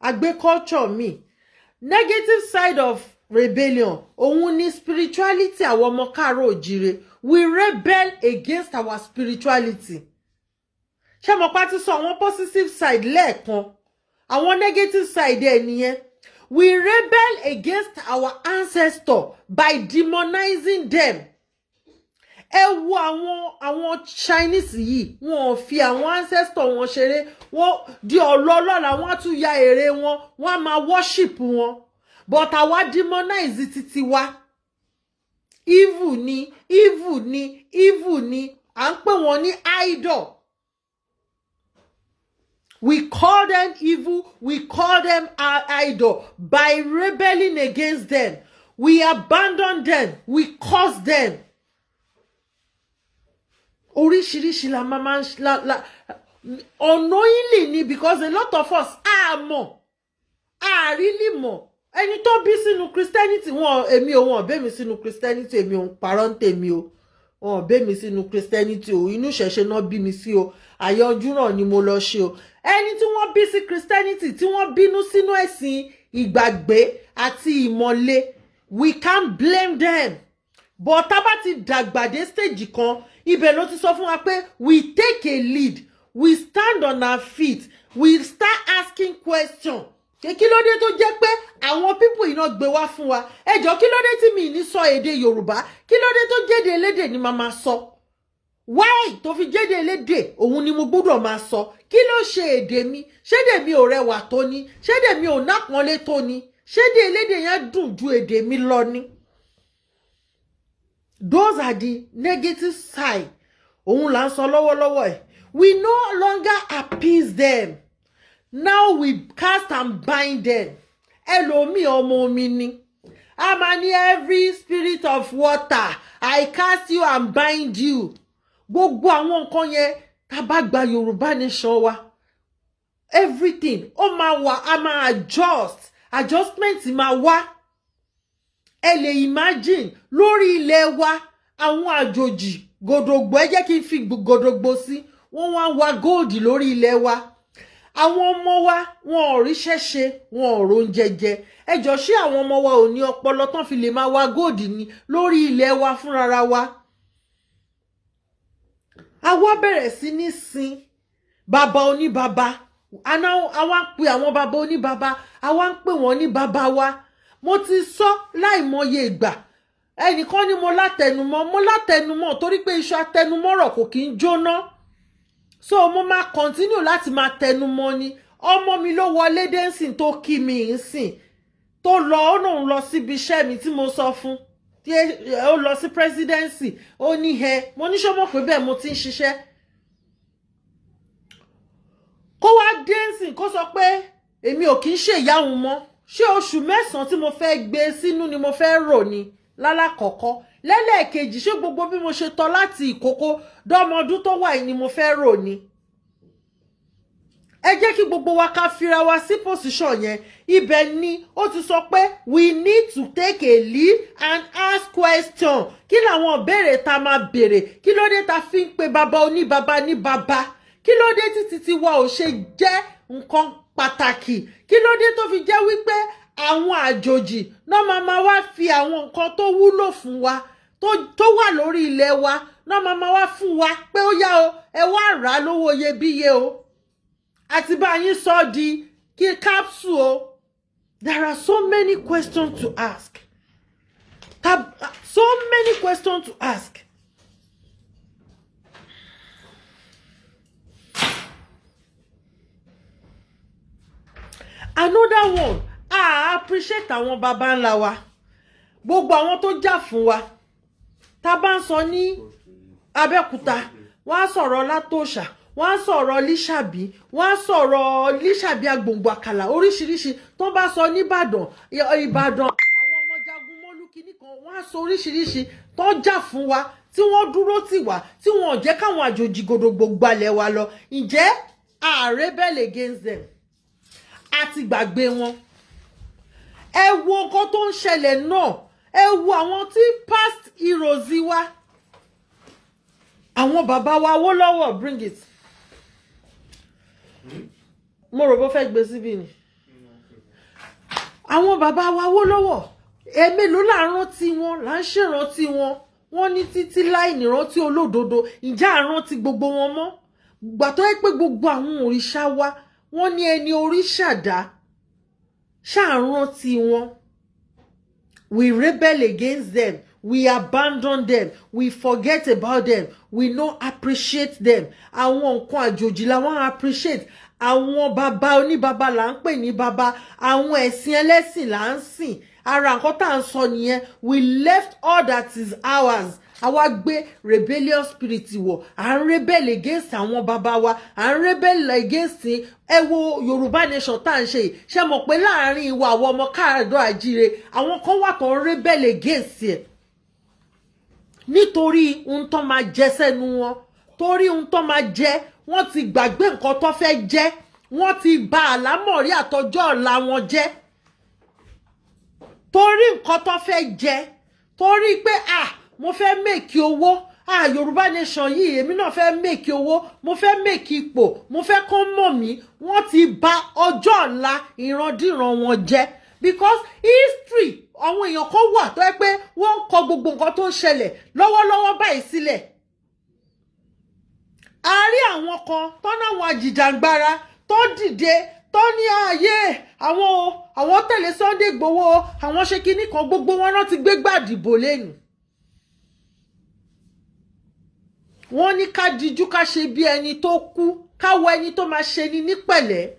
A gbé culture mi. Negative side of rebellion, òun ni spirituality. Àwọn ọmọ káàárọ̀ òjíire, we rebel against our spirituality. Ṣé mo pa ti sọ àwọn positive side lẹ́ẹ̀kan? Àwọn negative side ẹ̀ nìyẹn. We rebel against our ancestor by demonizing them. Ẹ wo àwọn Chinese yìí, wọn ò fi àwọn ancestor wọn ṣeré. Wọn di ọlọ́lọ́la, wọn á tún ya ère wọn, wọn á máa worship wọn, but àwa demonize títí wa. Evil ni, evil ni, evil ni. À ń pè wọ́n ní idol. We call them evil, we call them our idol by rebelling against them. We abandon them, we curse them. Oríṣiríṣi la máa ń la unknowingly ni, because a lot of us a mọ̀, a really mọ̀. Ẹni tó bí sínú Christianity, wọn èmi ò, wọn bẹ́ mi sínú Christianity. Èmi ò ń parọ́ ń tèmi o. Wọn ò bẹ́ mi sínú Christianity o. Inú ìṣẹ̀ṣe náà bí mi sí o. Àyọjú náà ni mo lọ ṣe o. Ẹni tí wọ́n bí sí Christianity, tí wọ́n bínú sínú ẹ̀sìn ìgbàgbé àti ìmọ̀le, we can't blame them. But tá bá ti dàgbà dé stage kan, ibẹ̀ ló ti sọ fún wa pé we take a lead, we stand on our feet, we start asking question. Kí ló dé tó jẹ́ pé àwọn people iná gbé wá fún wa? Ẹ jọ̀ọ́, kí ló dé tí mi ní sọ èdè Yorùbá? Kí ló dé tó jẹ́dẹ̀ elédè ni màá máa sọ? Why tó fi jẹ́dẹ̀ elédè òun ni mo gbọ́dọ̀ máa sọ? Kí ló ṣe èdè mi? Ṣédè mi ò rẹwà tó ni? Ṣédè mi ò nápọ́nlé tó ni? Ṣédè elédè yẹn dùn ju èdè mi lọ ni? Those are the negative side. Òun là ń sọ lọ́wọ́lọ́wọ́ ẹ̀. We no longer appease them. Now we cast and bind them. Ẹlòmíì, ọmọ omi ni, a máa ní, "Every spirit of water, I cast you and bind you." Gbogbo àwọn nǹkan yẹn, tá a bá gba Yorùbá nation wa, everything ó máa wà, a máa adjust, adjustment máa wá. Ẹ lè imagine, lórí ilẹ̀ wa, àwọn àjòjì gòdògbò, ẹ jẹ́ kí n fi gòdògbò sí, wọ́n wá ń wa gold lórí ilẹ̀ wa. Àwọn ọmọ wa, wọn ò ríṣẹ́ ṣe, wọn ò róúnjẹ jẹ. Ẹ jọ, ṣé àwọn ọmọ wa ò ní ọpọlọ tán fi lè máa wa gold ní lórí ilẹ̀ wa fúnra wa? Àwa bẹ̀rẹ̀ sí ní sin bàbá oníbàbá. Àwa ń pe àwọn bàbá oníbàbá, àwa ń pè wọ́n ní bàbá wa. Mo ti sọ láìmọye ìgbà. Ẹnìkan ní mo látẹnumọ́. Mo látẹnumọ́ torí pé iṣu atẹnumọ́rọ̀ kò kí ń jóná, so mo máa continue láti máa tẹnumọ́ ni. Ọmọ mi ló wọlé dé nsìn, tó kí mi nsìn, tó lọ, ó náà lọ síbi iṣẹ́ mi tí mo sọ fún tí ó lọ sí presidency. Ó ní ẹ, mo ní ṣé mọ̀ pé bẹ́ẹ̀ mo ti ń ṣiṣẹ́. Kó wá dé nsìn, kó sọ pé èmi ò kí ń ṣe ìyá òun mọ́. Ṣé oṣù 9 tí mo fẹ́ gbé sínú ni mo fẹ́ rò ni lálàkọ́kọ́? Lẹ́lẹ́ẹ̀kejì, ṣé gbogbo bí mo ṣe tọ́ láti ìkókó dọ́mọdún tó wà yìí ni mo fẹ́ rò ni? Ẹ jẹ́ kí gbogbo wa ká fira wa sí position yẹn. Ibẹ̀ ni ó ti sọ pé we need to take a lead and ask question. Kí làwọn ìbéèrè tá máa béèrè? Kí ló dé ta fi ń pe bàbá oníbàbá ní bàbá? Kí ló dé títí tí wa ò ṣe jẹ́ Nǹkan pàtàkì, kí ló dé tó fi jẹ́ wípé àwọn àjòjì náà máa ma wá fi àwọn nǹkan tó wúlò fún wa tó wà lórí ilẹ̀ wa náà máa ma wá fún wa pé ó yá o, ẹ wá rà á lówó iyebíye o, àti bá yín sọ di kí capsule o? There are so many questions to ask, so many questions to ask. Another one, I appreciate àwọn baba ńlá wa, gbogbo àwọn tó jà fún wa. Tá a bá ń sọ ní Abẹ́òkúta, wọ́n á sọ̀rọ̀ Látòṣà, wọ́n á sọ̀rọ̀ Lísàbí, wọ́n á sọ̀rọ̀ Lísàbí agbòǹgbò àkàlà oríṣiríṣi. Tó bá sọ nìbàdàn, Ìbàdàn, àwọn ọmọ jagun mọ́lú kínní kan, wọ́n á sọ oríṣiríṣi tó jà fún wa, tí wọ́n dúró tì wá, tí wọ́n ò jẹ́ káwọn àjòjì gòdògbò gbalẹ̀ wa lọ. Ǹjẹ́ a rebel against them? A ti gbàgbé wọn. Ẹ wo nǹkan tó ń ṣẹlẹ̀ náà. Ẹ wo àwọn tí past heroes wa, àwọn bàbá wa Awólọ́wọ̀. Bring it. Mo rò bó fẹ́ gbé síbí ni. Àwọn bàbá wa Awólọ́wọ̀, ẹ̀ẹ́mélòó là ń rántí wọn, là ń ṣèrántí wọn? Wọ́n ní títí láì nírántí olódodo. Ǹjẹ́ à ń rántí gbogbo wọn mọ́? Gbà tó yẹ pé gbogbo àwọn òrìṣà wa, wọ́n ní ẹni oríṣà dá ṣáà rántí wọn. We rebel against them, we abandon them, we forget about them, we no appreciate them. Àwọn nǹkan àjòjì làwọn appreciate. Àwọn bàbá oníbàbá là ń pè ní bàbá, àwọn ẹ̀sìn ẹlẹ́sìn là ń sìn. Ara nǹkan tá à ń sọ nìyẹn. We left all that is ours. Àwa gbé rebellious spirit wọ̀. À ń rebel against àwọn bàbá wa, à ń rebel against. Ẹ wo Yorùbá Nation tá à ń ṣe yìí, ṣe mọ̀ pé láàrin ìwà àwọn ọmọ káàdọ̀ àjíire, àwọn kan wà tó ń rebel against ẹ̀ nítorí ohun tó máa jẹ sẹ́nu wọn, torí ohun tó máa jẹ. Wọ́n ti gbàgbé nǹkan tó fẹ́ jẹ́. Wọ́n ti bà àlámọ̀rí àtọjọ́ ọ̀la wọn jẹ́ torí nǹkan tó fẹ́ jẹ, torí pé, ah, mo fẹ́ make owó. Ah, Yorùbá Nation yìí, èmi náà fẹ́ make owó, mo fẹ́ make ipò, mo fẹ́ kó mọ̀ mí. Wọ́n ti bà ọjọ́ ọ̀la ìrandíran wọn jẹ́, because history, àwọn èèyàn kan wà tó yẹ pé wọ́n ń kọ gbogbo nǹkan tó ń ṣẹlẹ̀ lọ́wọ́lọ́wọ́ báyìí sílẹ̀. A rí àwọn kan tó náwọn àjìjàngbara tó dìde, tó ní ààyè àwọn o, àwọn tẹ̀lé Sunday Igboho, àwọn ṣe kinní kan. Gbogbo wọn náà ti gbé gbàdìbò lẹ́nu. Wọ́n ní ká dijú, ká ṣe bí ẹni tó kú, ká wọ ẹni tó máa ṣe ni ní pẹ̀lẹ́.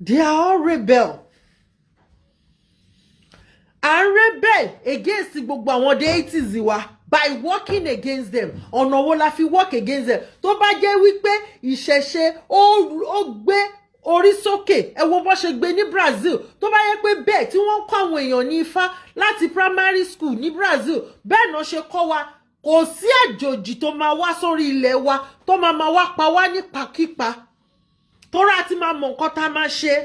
They are all rebel. À ń rebel against gbogbo àwọn deities wa by working against them. Ọ̀nà wo la fi work against them? Tó bá jẹ́ wípé ìṣẹ̀ṣe ó gbé orí sókè, ẹ wo bó ṣe gbé ní Brazil. Tó bá yẹ pé bẹ́ẹ̀ tí wọ́n ń kọ́ àwọn èèyàn ní Ifá láti primary school ní Brazil, bẹ́ẹ̀ náà ṣe kọ́ wa, kò sí àjòjì tó máa wá sórí ilẹ̀ wa tó máa máa wá pa wá nípakípa, tóra ti máa mọ nǹkan tá a máa ṣe.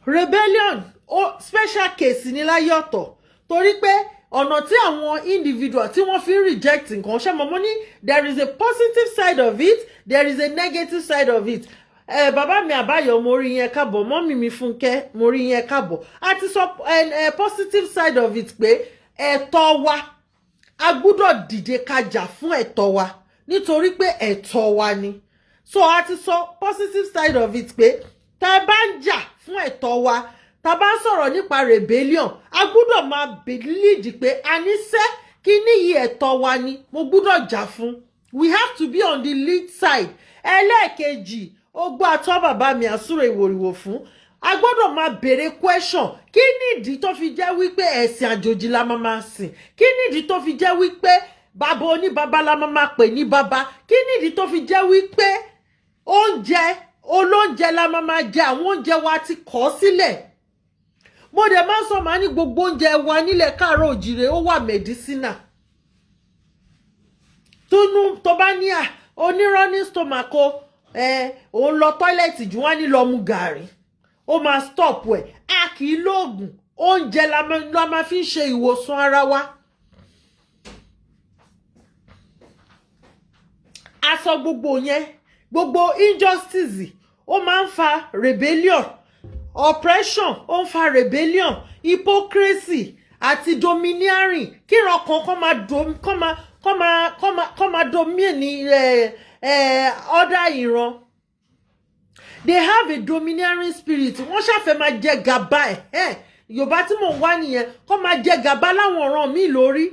Rebellion ó special case ní láyé ọ̀tọ̀, torí pé ọ̀nà tí àwọn individual tí wọ́n fi ń reject nǹkan ṣe mọ̀. Mo ní there is a positive side of it, there is a negative side of it. Ẹ bàbá mi Àbáyọ, mo rí yẹn, káàbọ̀. Mummy mi Fúnkẹ́, mo rí yẹn, káàbọ̀. A ti sọ ẹ positive side of it pé ẹ̀tọ́ wa, a gbúdọ̀ dìde ká jà fún ẹ̀tọ́ wa nítorí pé ẹ̀tọ́ wa ni. So a ti sọ positive side of it pé tá a bá ń jà fún ẹ̀tọ́ wa, tá a bá ń sọ̀rọ̀ nípa rebellion, a gbúdọ̀ máa believe pé àníṣe kíní yìí, ẹ̀tọ́ wa ni, mo gbúdọ̀ jà fún. We have to be on the lead side. Ẹlẹ́ẹ̀kejì, ó gbọ́ àtọ́ bàbá mi àsúrò ìwòrìwò fún, a gbọ́dọ̀ máa béèrè question: kí nìdí tó fi jẹ́ wípé ẹ̀sìn àjòjì la máa máa sìn? Kí nìdí tó fi jẹ́ wípé bàbá oníbàbá la máa máa pè ní bàbá? Kí nìdí tó fi jẹ́ wípé oúnjẹ olóúnjẹ la máa máa jẹ? Àwọn oúnjẹ wa ti kọ̀ sílẹ̀. Mo dẹ̀ máa ń sọ, màá ní gbogbo oúnjẹ wa nílẹ̀ káàárọ̀ òjìrè, ó wà medicinal. Tónú tó bá ní à onírọ́ní stomach o, ẹ òun lọ toilet jù, wọ́n á ní lọ mu gàrí, ó máa stop ẹ̀. A kì í lóògùn, oúnjẹ la máa fi ń ṣe ìwòsàn ara wa. A sọ gbogbo yẹn Gbogbo injustice, ó máa ń fa rebellion. Oppression, ó ń fa rebellion. Hypocrisy àti domineering, kíran kan kọ́ máa dom kọ́ máa kọ́ máa kọ́ máa kọ́ máa dominate other ìran. They have a domineering spirit. Wọ́n ṣàfẹ́ máa jẹ gàba ẹ̀. Yorùbá tí mò ń wá nìyẹn, kọ́ máa jẹ gàba láwọn ọ̀ràn míì lórí.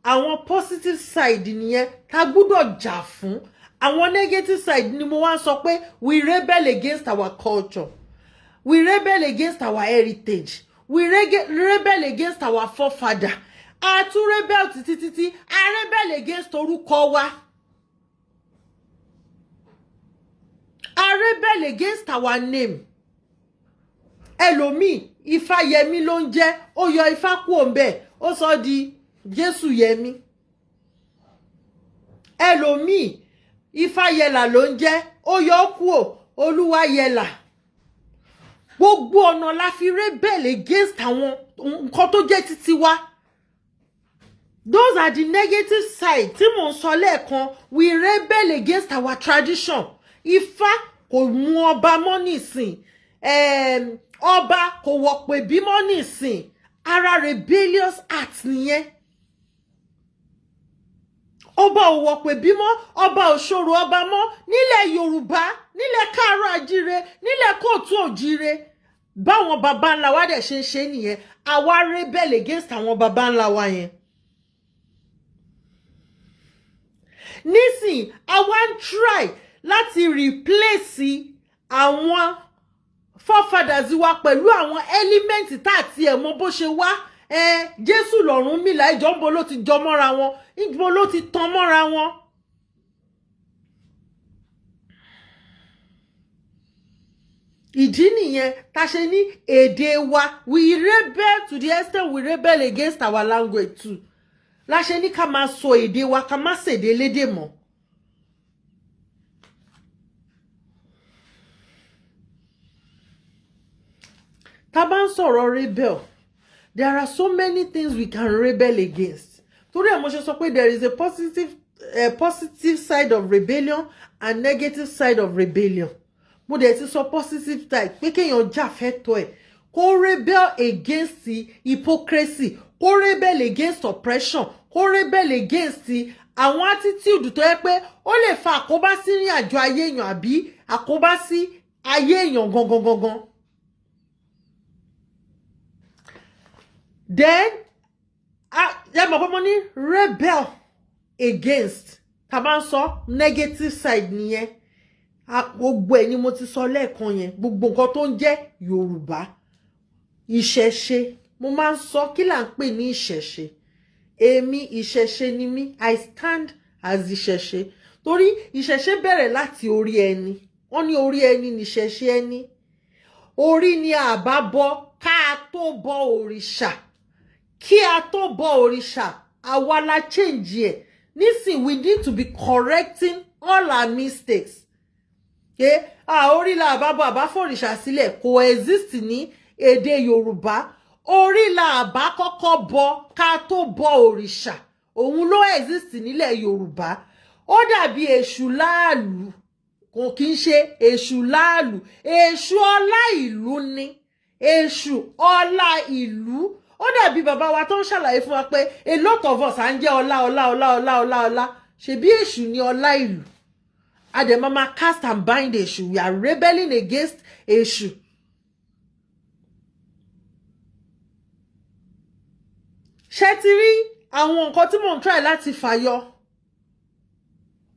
Àwọn positive side nìyẹn tá gbúdọ̀ jà fún. Àwọn negative side ni mo wá ń sọ pé we rebel against our culture, we rebel against our heritage, we rebel against our forefather. A tún rebel títí títí, a rebel against orúkọ wa, a rebel against our name. Ẹlòmíì, Ifáyẹmí ló ń jẹ́, ó yọ Ifá kúò ńbẹ̀, ó sọ di Jésù Yẹmí. Ẹlòmíì, Ifáyẹlà ló ń jẹ́, ó yọ ó kúò, Olúwayẹlà. Gbogbo ọ̀nà la fi rebel against àwọn nǹkan tó jẹ́ títí wa. Those are the negative side tí mò ń sọ lẹ́ẹ̀kan. We rebel against our tradition. Ifá kò mú ọba mọ́ nísìn, ọba kò wọ̀pẹ̀ bímọ nísìn. Ara rebellious act nìyẹn. Ọba ò wọ̀pẹ̀ bímọ, ọba ò ṣòro ọba mọ́ nílẹ̀ Yorùbá, nílẹ̀ káàárọ̀ àjíire, nílẹ̀ kóòtù òjíire. Báwọn baba ńlá wa dẹ̀ ṣe ń ṣe nìyẹn. Àwa rebel against àwọn baba ńlá wa yẹn. Nísìn, àwa ń try láti replace àwọn forefathers wa pẹ̀lú àwọn element tá àti ẹ̀ mọ bó ṣe wá. Jésù lọ̀rúnmìlà, ìjọ ń bo ló ti jọ mọ́ra wọn, ìjọ ló ti tan mọ́ra wọn. Ìdí nìyẹn tá a ṣe ní èdè wa, we rebel to the extent we rebel against our language too. La ṣe ní ká máa sọ èdè wa, ká má ṣèdè lédè mọ́. Tá bá ń sọ̀rọ̀ rebel, there are so many things we can rebel against. Torí ẹ̀ mo ṣe sọ pé there is a positive side of rebellion and negative side of rebellion. Mo dẹ̀ ti sọ positive side pé kéèyàn jà fẹ́tọ̀ ẹ̀, kó rebel against hypocrisy, kó rebel against oppression, kó rebel against àwọn attitude tó yẹ pé ó lè fa àkóbá sí ìrìn àjò ayé èèyàn àbí àkóbá sí ayé èèyàn gangan gangan. Then ẹ mọ̀ pé mo ní rebel against, tá a bá ń sọ negative side nìyẹn. Gbogbo ẹ̀ ni mo ti sọ lẹ́ẹ̀kan yẹn. Gbogbo nǹkan tó ń jẹ́ Yorùbá, ìṣẹ̀ṣe, mo máa ń sọ kí là ń pè ní ìṣẹ̀ṣe. Èmi, ìṣẹ̀ṣe ni mí. I stand as ìṣẹ̀ṣe torí ìṣẹ̀ṣe bẹ̀rẹ̀ láti orí ẹni. Wọ́n ní orí ẹni níṣẹ̀ṣe ẹni. Orí ni àbá bọ ká tó bọ òrìṣà. Kí a tó bọ òrìṣà, àwa la change ẹ̀. Nísìn, we need to be correcting all our mistakes. Okay? Orí la àbá bọ, àbá fòrìṣà sílẹ̀ kò exist ní èdè Yorùbá. Orí la àbá kọ́kọ́ bọ ká tó bọ òrìṣà, òun ló exist nílẹ̀ Yorùbá. Ó dàbí èṣù láàlú, kò kí ń ṣe èṣù láàlú, èṣù ọlá ìlú ni. Èṣù ọlá ìlú, ó dàbí bàbá wa tó ń ṣàlàyé fún wa pé a lot of us à ń jẹ́ ọlá, ọlá, ọlá, ọlá, ọlá, ọlá. Ṣebí èṣù ni ọlá ìlú. A dẹ̀ máa máa cast and bind èṣù. We are rebelling against èṣù. Ṣé ti rí àwọn nǹkan tí mò ń try láti fàyọ?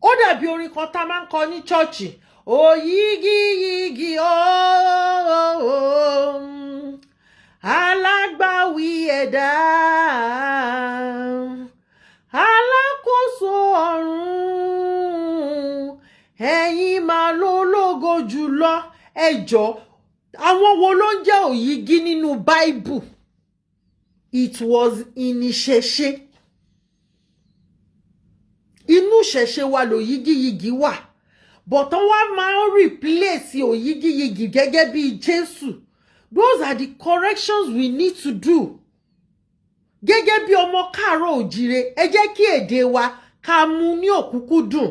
Ó dàbí orin kan tá a máa ń kọ ní chọ́ọ̀chì: òyígíyigì ooo, alágbàwí ẹ̀dá, alákòóso ọ̀run, ẹ̀yin máa ló lógo jùlọ. Ẹ jọ̀ọ́, àwọn wo ló ń jẹ́ òyìgí nínú Báíbù? It was in ìṣẹ̀ṣe. Inú ìṣẹ̀ṣe wa lòyígíyigì wà, but wọ́n máa ń replace òyígíyigì gẹ́gẹ́ bí Jésù. Those are the corrections we need to do gẹ́gẹ́ bí ọmọ káàárọ̀ òjíire. Ẹ jẹ́ kí èdè wa ká mú ní òkúkúdùn.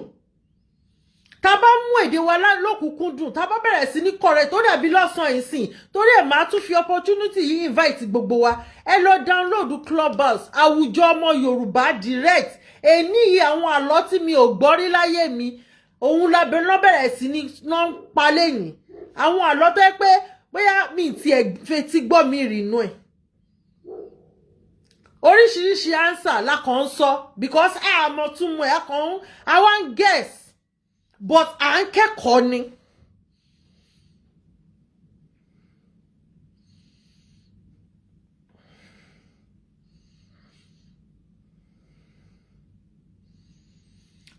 Tá bá mú èdè wa lókùnkúndùn, tá bá bẹ̀rẹ̀ sí ní correct, tó dàbí lọ́sàn-án ìsìn. Torí ẹ̀, máa tún fi opportunity yìí invite gbogbo wa, ẹ lọ download Clubhouse, Àwùjọ Ọmọ Yorùbá direct. Èní yìí, àwọn àlọ́ tí mi ò gbọ́ rí láyé mi, òun lábẹ́ náà bẹ̀rẹ̀ sí ní náà ń pa lẹ́yìn. Àwọn àlọ́ tó yẹ pé bóyá mi tiẹ̀ fetí gbọ́ mi rìnnú ẹ̀, oríṣiríṣi answer la kàn ń sọ because àmọ́ túmọ̀ ẹ̀ kàn ń àwa ń guess, but à ń kẹ́kọ̀ọ́ ni.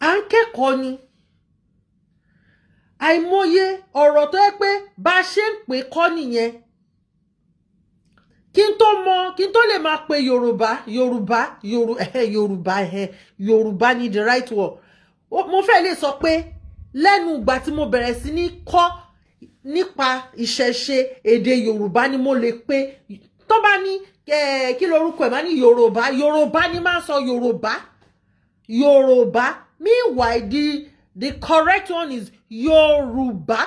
À ń kẹ́kọ̀ọ́ ni. Àìmọye ọ̀rọ̀ tó yẹ pé bá a ṣe ń pè kọ́ nìyẹn. Kí n tó mọ, kí n tó lè máa pe Yorùbá, Yorùbá, Yorùbá, Yorùbá ni the right word. Mo fẹ́ lè sọ pé lẹ́nu ìgbà tí mo bẹ̀rẹ̀ sí ní kọ́ nípa ìṣẹ̀ṣe, èdè Yorùbá ni mo lè pe. Tó bá ní kí lorúkọ ẹ̀, máa ní Yorùbá. Yorùbá ni máa ń sọ, Yorùbá, Yorùbá. Meanwhile, the correct one is Yorùbá.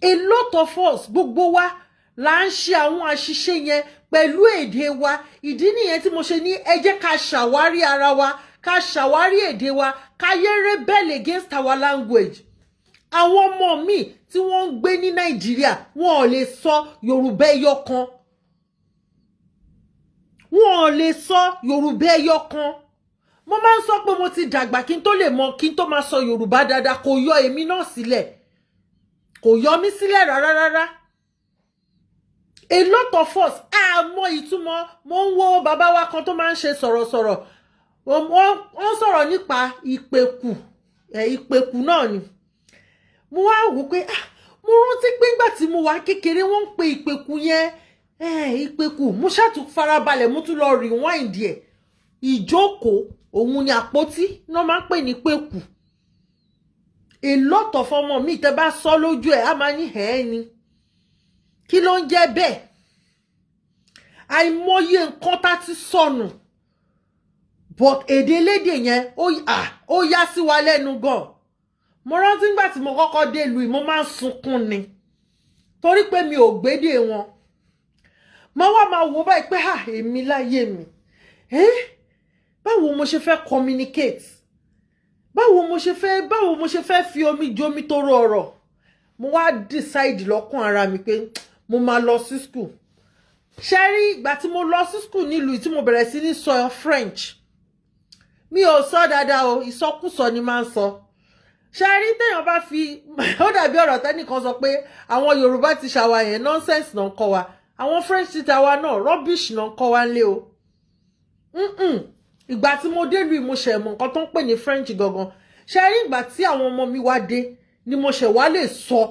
A lot of us, gbogbo wa là ń ṣe àwọn àṣìṣe yẹn pẹ̀lú èdè wa. Ìdí nìyẹn tí mo ṣe ní ẹ jẹ́ ká ṣàwárí ara wa, ká ṣàwárí èdè wa, ká yé rebel against our language. Àwọn ọmọ mi tí wọ́n ń gbé ní Nàìjíríà, wọn ò lè sọ Yorùbá ẹyọ kan, wọn ò lè sọ Yorùbá ẹyọ kan. Mo máa ń sọ pé mo ti dàgbà kí n tó lè mọ, kí n tó máa sọ Yorùbá dáadáa. Kò yọ èmi náà sílẹ̀, kò yọ mí sílẹ̀ rárá rárá. A lot of us, àmọ́ ìtumọ̀. Mo ń wo bàbá wa kan tó máa ń ṣe sọ̀rọ̀sọ̀rọ̀, wọ́n sọ̀rọ̀ nípa ìpèkù. Ìpèkù náà ni mo wá wò pé, ah, mo rántí pé nígbà tí mo wà kékeré, wọ́n ń pe ìpèkù yẹn, ìpèkù. Mo ṣàtún farabalẹ̀, mo tún lọ rewind ẹ̀. Ìjókòó, òun ni àpótí náà máa ń pè ní pèkù. A lot of ọmọ mi, tẹ́ bá sọ lójú ẹ̀, á máa ní ẹ̀ ni kí ló ń jẹ́ bẹ́ẹ̀? Àìmọye nǹkan tá ti sọnù, but èdè elédè yẹn, ó yá sí wa lẹ́nu gan. Mo rántí nígbà tí mo kọ́kọ́ dé ìlú yìí, mo máa ń sunkún ni, torí pé mi ò gbédè wọn. Mo wá máa wò báyìí pé, ah, èmi láyé mi, eh? Báwo mo ṣe fẹ́ communicate? Báwo mo ṣe fẹ́ fi omi jomi toro ọ̀rọ̀? Mo wá decide lọ́kàn ara mi pé mo máa lọ sí school. Ṣe rí ìgbà tí mo lọ sí school nílùú, tí mo bẹ̀rẹ̀ sí ní sọ French, mi ò sọ dáadáa o, ìsọkúsọ ni máa ń sọ. Ṣe rí téèyàn bá fi, ó dàbí ọ̀rọ̀ tẹ́nìkan sọ pé àwọn Yorùbá ti ṣàwà yẹn, nonsense náà ń kọ́ wa. Àwọn French teacher wa náà, rubbish náà ń kọ́ wa ńlé o. Ìgbà tí mo délùú, mo ṣẹ̀ mọ̀ nǹkan tó ń pè ní French gangan. Ṣe rí ìgbà tí àwọn ọmọ mi wá dé ni mo ṣẹ̀ wá lè sọ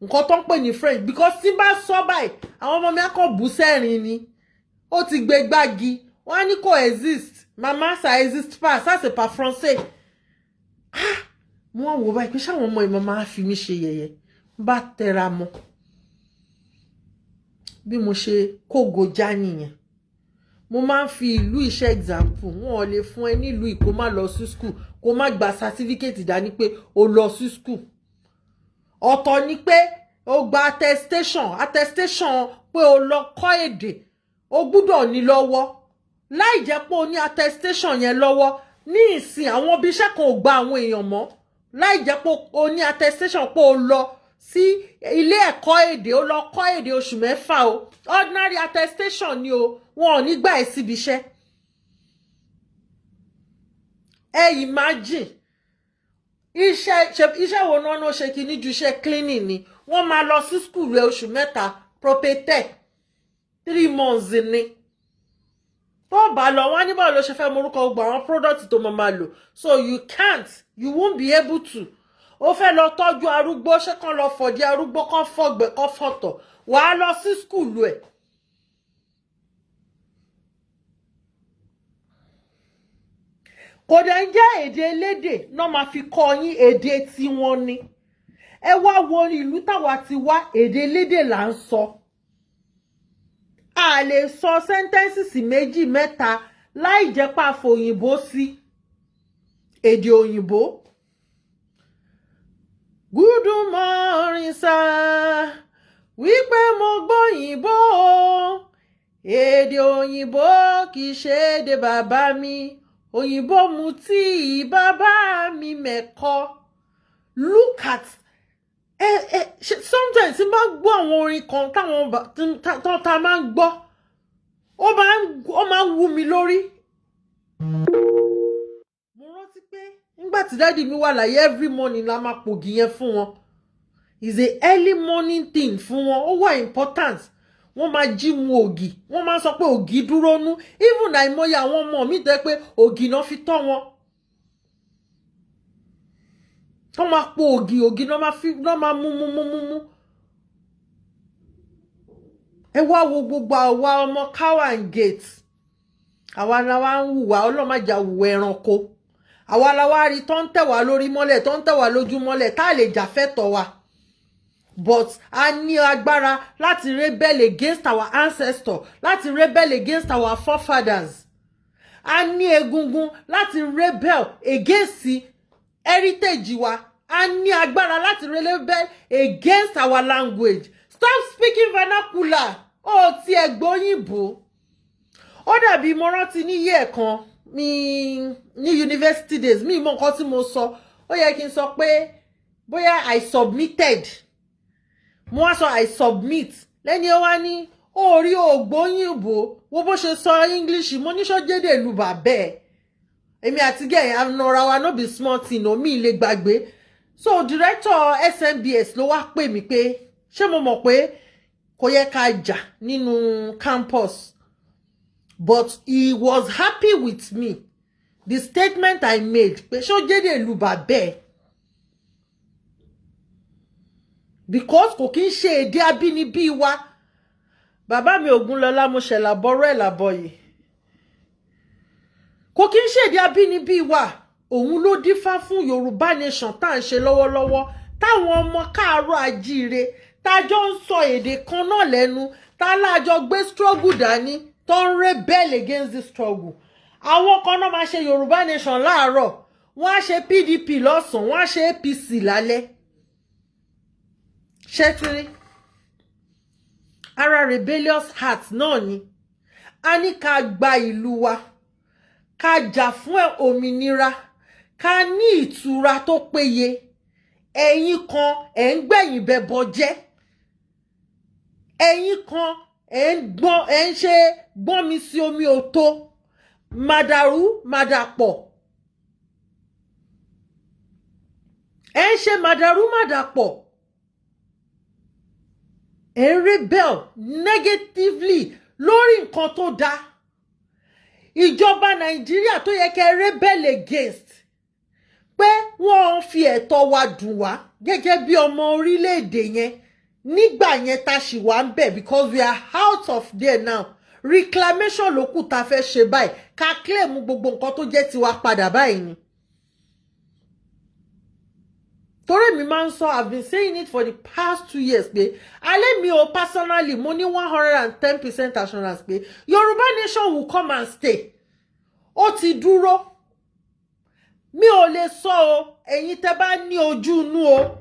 nǹkan tó ń pè ní French, because tí bá sọ báyìí, àwọn ọmọ mi á kàn bú sẹ́rìn ni. Ó ti gbé gbági, wọ́n á ní kò exist, mama, ça existe pas, ça c'est pas français. Ah, mo wá wò báyìí pé ṣáwọn ọmọ ìmọ̀ máa fi mí ṣe yẹ̀yẹ́. Bá tẹra mọ́ bí mo ṣe kógo já nìyẹn. Mo máa ń fi ìlú iṣẹ́ example. Wọn ò lè fún ẹ nílùú yìí kó má lọ sí school, kó má gba certificate dání pé o lọ sí school. Ọ̀tọ̀ ni pé o gba attestation. Attestation pé o lọ kọ́ èdè, o gbúdọ̀ ní lọ́wọ́. Láì jẹ́ pé o ní attestation yẹn lọ́wọ́, ní ìsìn, àwọn ibi iṣẹ́ kan ò gba àwọn èèyàn mọ́ láì jẹ́ pé o ní attestation pé o lọ sí ilé ẹ̀kọ́ èdè, o lọ kọ́ èdè oṣù 6 o. Ordinary attestation ni o, wọn ò ní gbà ẹ́ síbi iṣẹ́. Ẹ imagine, iṣẹ́ wo náà ló ṣe kí ní ju iṣẹ́ cleaning ni? Wọ́n máa lọ sí school rẹ̀ oṣù 3, property 3 months ni. Tó bá lọ, wọ́n á ní báwo ló ṣe fẹ́ morúkọ gbogbo àwọn product tó máa máa lò? So you can't, you won't be able to. Ó fẹ́ lọ tọ́jú arúgbó, ṣé kàn lọ fọ̀dí arúgbó, kàn fọ̀gbẹ́, kàn fọ̀tọ̀, wàá lọ sí school ẹ̀. Kò dẹ̀ ń jẹ́ èdè elédè náà máa fi kọ́ yín, èdè tiwọn ni. Ẹ wá wo ìlú táwa ti wá, èdè elédè là ń sọ. A lè sọ sentences méjì mẹ́ta láì jẹ́ pa fòyìnbó sí èdè òyìnbó. Good morning, sir. Wípé mo gbóyìnbó o, èdè òyìnbó kì í ṣe èdè bàbá mi. Òyìnbó mu tí bàbá mi mẹ́kọ. Look at ẹ ẹ, sometimes tí n bá gbọ́ àwọn orin kan táwọn tá máa ń gbọ́, ó máa ń wú mi lórí. Mo rántí pé nígbà tí daddy mi wà láyé, every morning la máa pògì yẹn fún wọn. Is a early morning thing fún wọn, ó wà important. Wọ́n máa jí mu ògì, wọ́n máa sọ pé ògì dúró nú. Even àìmọye àwọn ọmọ mi tẹ́ pé ògì náà fi tọ́ wọn. Wọ́n máa po ògì, ògì náà máa fi náà máa mú mú mú mú mú. Ẹ wá wo gbogbo àwa ọmọ cow and gate, àwa la wá ń hùwà ọlọ́màjà, hùwà ẹranko. Àwa la wá rí tó ń tẹ̀ wá lórí mọ́lẹ̀, tó ń tẹ̀ wá lójú mọ́lẹ̀, tá a lè jà fẹ́tọ̀ wa, but a ní agbára láti rebel against our ancestor, láti rebel against our forefathers. A ní egungun láti rebel against heritage wa. A ní agbára láti rebel against our language. Stop speaking vernacular. Ó ti ẹ̀ gbóyìnbó. Ó dàbí mo rántí ní year kan mi ní university days, mi mọ nǹkan tí mo sọ. Ó yẹ kí n sọ pé bóyá "I submitted", mo wá sọ "I submit". Lẹ́ni ó wá ní ó rí ògbóyìnbó wo bó ṣe sọ English. Mo ní sọ́jédè ìlú bàbẹ́ ẹ̀. Èmi àti gẹ̀yìn anora wa, no be small thing o, mi lè gbàgbé. So director SMBS ló wá pè mí pé ṣé mo mọ̀ pé kò yẹ ká jà nínú campus, but he was happy with me, the statement I made pé ṣó jédè ìlú bàbẹ́ ẹ̀, because kò kí ń ṣe èdè abínibí wa. Bàbá mi Ògúnlọlá, mo ṣẹlà bọ́rọ̀ ẹ̀ làbọ̀ yìí, kò kí ń ṣèdè abínibí wa. Òun ló dífá fún Yorùbá Nation tá à ń ṣe lọ́wọ́lọ́wọ́, táwọn ọmọ káàárọ̀ ajíire tájọ́ ń sọ èdè kan náà lẹ́nu, tá lájọ gbé struggle dání, tó ń rebel against the struggle. Àwọn kan náà máa ṣe Yorùbá Nation láàárọ̀, wọ́n á ṣe PDP lọ́sàn-án, wọ́n á ṣe APC lálẹ́. Ṣẹ́tírí ara rebellious heart náà ni. A ní ká gba ìlú wa, ká jà fún òmìnira, ká ní ìtura tó péye. Ẹ̀yin kan ẹ̀ ń gbẹ̀yìn bẹ̀bọ̀ jẹ́, ẹ̀yin kan ẹ̀ ń gbọ́n, ẹ̀ ń ṣe gbọ́n mi sí omi òtó, màdàrú màdàpọ̀, ẹ̀ ń ṣe màdàrú màdàpọ̀, ẹ̀ ń rebel negatively lórí nǹkan tó dáa. Ìjọba Nàìjíríà tó yẹ kẹ́ rebel against pé wọ́n fi ẹ̀tọ́ wa dùn wá gẹ́gẹ́ bí ọmọ orílẹ̀-èdè yẹn nígbà yẹn tá a ṣì wà ń bẹ̀, because we are out of there now. Reclamation ló kù tá a fẹ́ ṣe báyìí, ká claim gbogbo nǹkan tó jẹ́ tiwa padà báyìí ni. Torí mi máa ń sọ, I've been saying it for the past 2 years pé alẹ́ mi ò, personally, mo ní 110% assurance pé Yorùbá Nation will come and stay. Ó ti dúró, mi ò lè sọ o. Ẹ̀yin tẹ́ bá ní ojú inú o,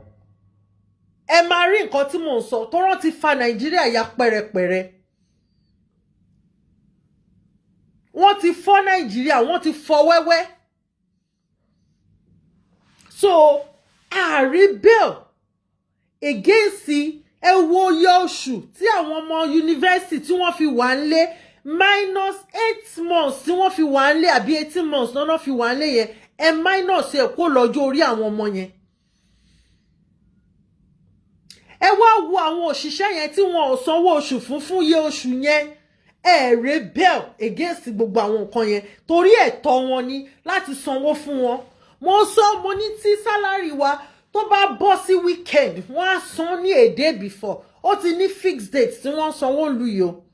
ẹ máa rí nǹkan tí mò ń sọ tó rántí fa Nàìjíríà ya pẹ̀rẹ̀pẹ̀rẹ̀. Wọ́n ti fọ́ Nàìjíríà, wọ́n ti fọ́ wẹ́wẹ́. So a rebel against. Ẹ wo iye oṣù tí àwọn ọmọ yunifásitì tí wọ́n fi wà ń lé, minus 8 months tí wọ́n fi wà ń lé, àbí 18 months lọ́nà fi wà ń lé yẹn, ẹ minus ẹ kó lọ́jọ́ orí àwọn ọmọ yẹn. Ẹ wá wo àwọn òṣìṣẹ́ yẹn tí wọn ò sanwó oṣù fún iye oṣù yẹn. Ẹ rebel against gbogbo àwọn nǹkan yẹn torí ẹ̀tọ́ wọn ni láti sanwó fún wọn. Mo sọ, mo ní tí salary wa tó bá bọ́ sí weekend, wọ́n á san ní a day before. Ó ti ní fixed date tí wọ́n sanwó lu yìí o.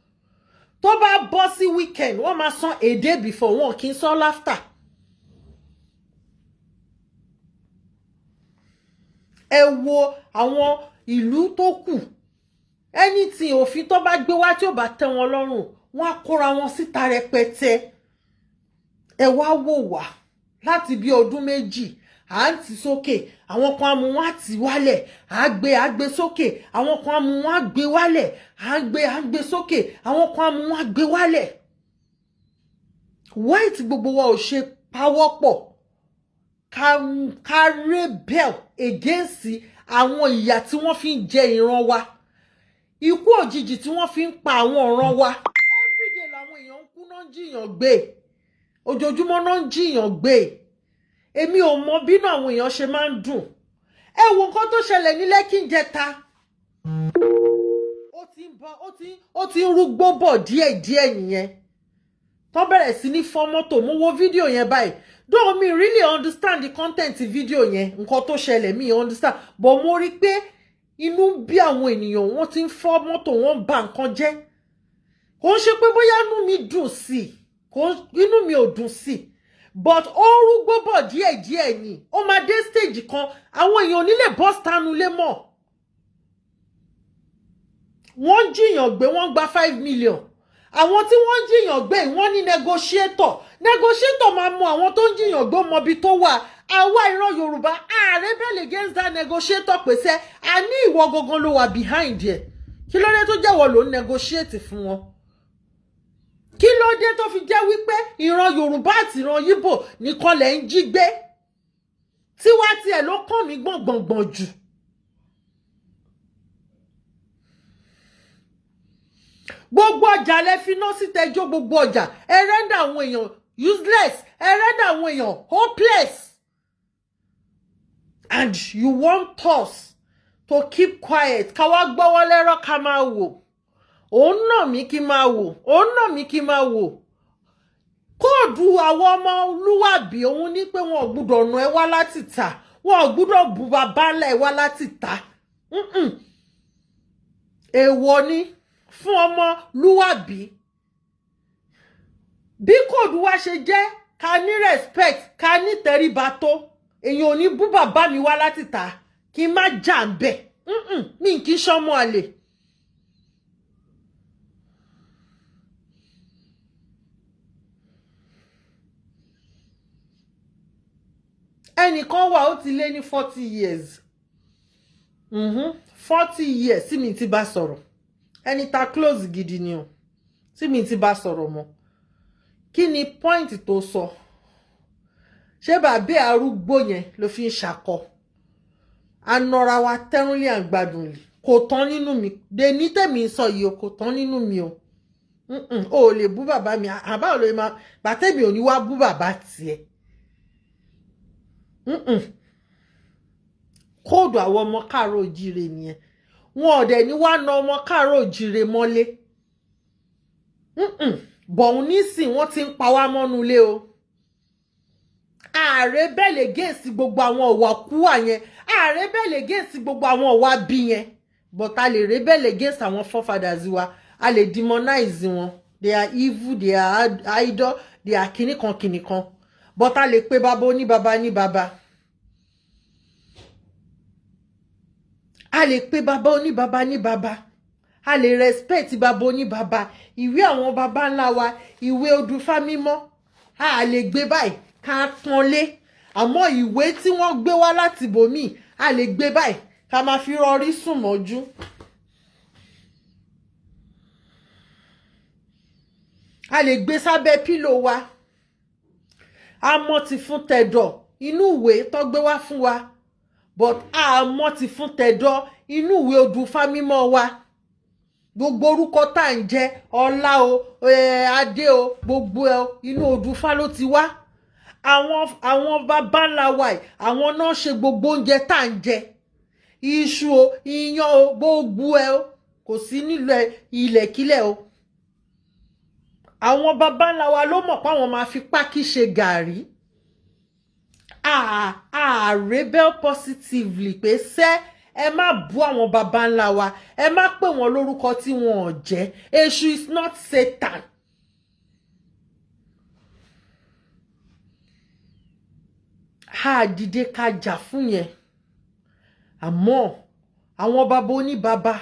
Tó bá bọ́ sí weekend, wọ́n máa san a day before, wọn kì í san after. Ẹ wo àwọn ìlú tó kù, anything òfin tó bá gbé wá tí ò bá tẹ́ wọn lọ́rùn, wọ́n á kóra wọn síta rẹpẹtẹ. Ẹ wá wò wá láti bí ọdún 2. À ń tì sókè, àwọn kan á mú, wọn á tì wálẹ̀. À gbé, à gbé sókè, àwọn kan á mú, wọn á gbé wálẹ̀. À ń gbé, à ń gbé sókè, àwọn kan á mú, wọn á gbé wálẹ̀. Why tí gbogbo wa ò ṣe pawọ́pọ̀ ká rebel against àwọn ìyà tí wọ́n fi ń jẹ ìran wa, ikú òjijì tí wọ́n fi ń pa àwọn ọ̀ràn wa? Everyday làwọn èèyàn ń kú náà, ń jiyàn gbé, ojoojúmọ́ náà ń jiyàn gbé. Èmi ò mọ bínú àwọn èèyàn ṣe máa ń dùn. Ẹ wo nǹkan tó ṣẹlẹ̀ ní Lẹ́kì níjẹta. Ó ti ń bọ, ó ti ń rúgbó bọ̀ díẹ̀díẹ̀ nìyẹn, tó bẹ̀rẹ̀ sí ní fọ́ mọ́tò. Mo wo fídíò yẹn báyìí, though mi really understand the content fídíò yẹn, nǹkan tó ṣẹlẹ̀ mi understand, but mo rí pé inú bí àwọn ènìyàn, wọ́n ti ń fọ́ mọ́tò, wọ́n ń ba nǹkan jẹ́. Kò ń ṣe pé bóyá inú mi dùn sí i, kò inú mi ò dùn sí i, but ó rúgbó bọ̀ díẹ̀díẹ̀ ni. Ó máa dé stage kan, àwọn èèyàn ò ní lè bọ́ stanu lé mọ́. Wọ́n ń jiyàn gbé, wọ́n gba 5 million. Àwọn tí wọ́n ń jiyàn gbé, wọ́n ní negotiator. Negotiator máa mú àwọn tó ń jiyàn gbé mọbi tó wà. Àwa ìran Yorùbá, ààrẹ rebel against that negotiator pèsè. A ní ìwọ gangan ló wà behind ẹ̀. Kí ló dé tó jẹ́wọ́ ló ń negotiate fún wọn? Kí ló dé tó fi jẹ́ wípé ìran Yorùbá àti ìran Yíbò nìkan lẹ̀ ń jí gbé? Tiwa tiẹ̀ ló kàn mí gbọ̀ngbọ̀ngbọ̀n jù. Gbogbo ọjà lẹ fi iná sí tẹjọ́, gbogbo ọjà. Ẹ render àwọn èèyàn useless, ẹ render àwọn èèyàn hopeless, and you want us to keep quiet, ká wá gbọ́wọ́ lẹ́rọ̀, ká máa wò. Òun náà mí kí máa wò, òun náà mí kí máa wò. Code àwọn ọmọlúwàbí òun ní pé wọn ò gbúdọ̀ nà ẹ wá láti tà, wọn ò gbúdọ̀ bu bàbá ńlá ẹ wá láti tà. Èèwọ̀ ni fún ọmọlúwàbí. Bí code wa ṣe jẹ́ ká ní respect, ká ní tẹríba tó, èèyàn ò ní bú bàbá mi wá láti tà kí n má jà ń bẹ̀. Mi kì í ṣọmọ àlè. Ẹnìkan wà, ó ti lé ní 40 years, 40 years tí mi ti bá sọ̀rọ̀. Ẹni ta close gidi ni o, tí mi ti bá sọ̀rọ̀ mọ́. Kí ni point tó sọ? Ṣé bàbá arúgbó yẹn ló fi ń ṣakọ? Anọra wa tẹ́rùnlé àgbàdùn lì kò tán nínú mi dé ní tèmi ń sọ yìí o, kò tán nínú mi o. O ò lè bú bàbá mi, àbá ò lè máa bàtẹ́mi ò ní wá bú bàbá tiẹ̀. Code àwọn ọmọ káàárọ̀ òjíire nìyẹn. Wọn ò dẹ̀ ní wá na ọmọ káàárọ̀ òjíire mọ́lé bọ̀hún. Nísìn wọ́n ti ń pa wá mọ́nú ilé o. Ààrẹ rebel against gbogbo àwọn ìwà kúwà yẹn, ààrẹ rebel against gbogbo àwọn ìwà bí yẹn, but a lè rebel against àwọn forefathers wa, a lè demonize wọn. They are evil, they are idol, they are kìnìkan kìnìkan, but a lè pe bàbá oníbàbá ní bàbá. A lè pe bàbá oníbàbá ní bàbá, a lè respect bàbá oníbàbá. Ìwé àwọn bàbá ńlá wa, ìwé odùfá mímọ́, a lè gbé báyìí ká pọ́nlé, àmọ́ ìwé tí wọ́n gbé wá láti bòmíì, a lè gbé báyìí ká máa fi rọrí sùn mọ́jú. A lè gbé sábẹ́ pillow wa. A mọ̀ ti fún tẹ̀dọ̀ inú ìwé tó gbé wá fún wa, but a mọ̀ ti fún tẹ̀dọ̀ inú ìwé odùfá mímọ́ wa. Gbogbo orúkọ tá à ń jẹ, ọlá o, adé o, gbogbo ẹ inú odùfá ló ti wá. Àwọn bàbá ńlá wa yìí, àwọn náà ṣe gbogbo oúnjẹ tá à ń jẹ, iṣu o, iyán o, gbogbo ẹ o, kò sí nílò ilẹ̀kílẹ̀ o. Àwọn bàbá ńlá wa ló mọ̀ pé àwọn máa fi pákí ṣe gàrí. A rebel positively pé sẹ́ ẹ má bú àwọn baba ńlá wa, ẹ má pè wọ́n lórúkọ tí wọn ò jẹ́. Èṣù is not Satan. A dìde ká jà fún yẹn, àmọ́ àwọn baba oníbaba,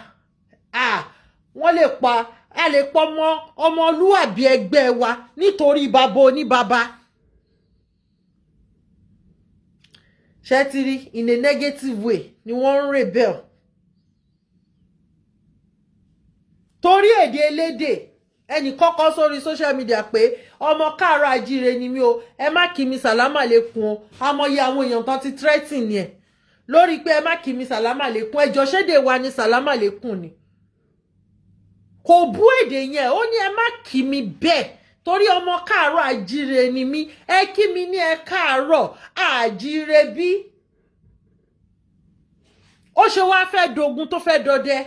wọ́n lè pa, a lè pọ̀ mọ́ ọmọlúwàbí ẹgbẹ́ wa nítorí baba oníbaba. Ṣé ti rí? In a negative way ni wọ́n ń rebel torí èdè elédè. Ẹnì kọ́kọ́ sórí social media pé ọmọ káàárọ̀ ajíire ni mí o, ẹ má kí mi sàlámà lẹ́kùn o. Amọ̀yẹ àwọn èèyàn tán ti threaten ẹ̀ lórí pé ẹ má kí mi sàlámà lẹ́kùn. Ẹjọ́, ṣédè wa ni sàlámà lẹ́kùn ni? Kò bú èdè yẹn, ó ní ẹ má kí mi bẹ́ẹ̀ torí ọmọ káàárọ̀ ajíire ni mí, ẹ kí mi ní ẹ káàárọ̀ àjíire. Bí ó ṣe wá fẹ́ dogun tó fẹ́ dọdẹ.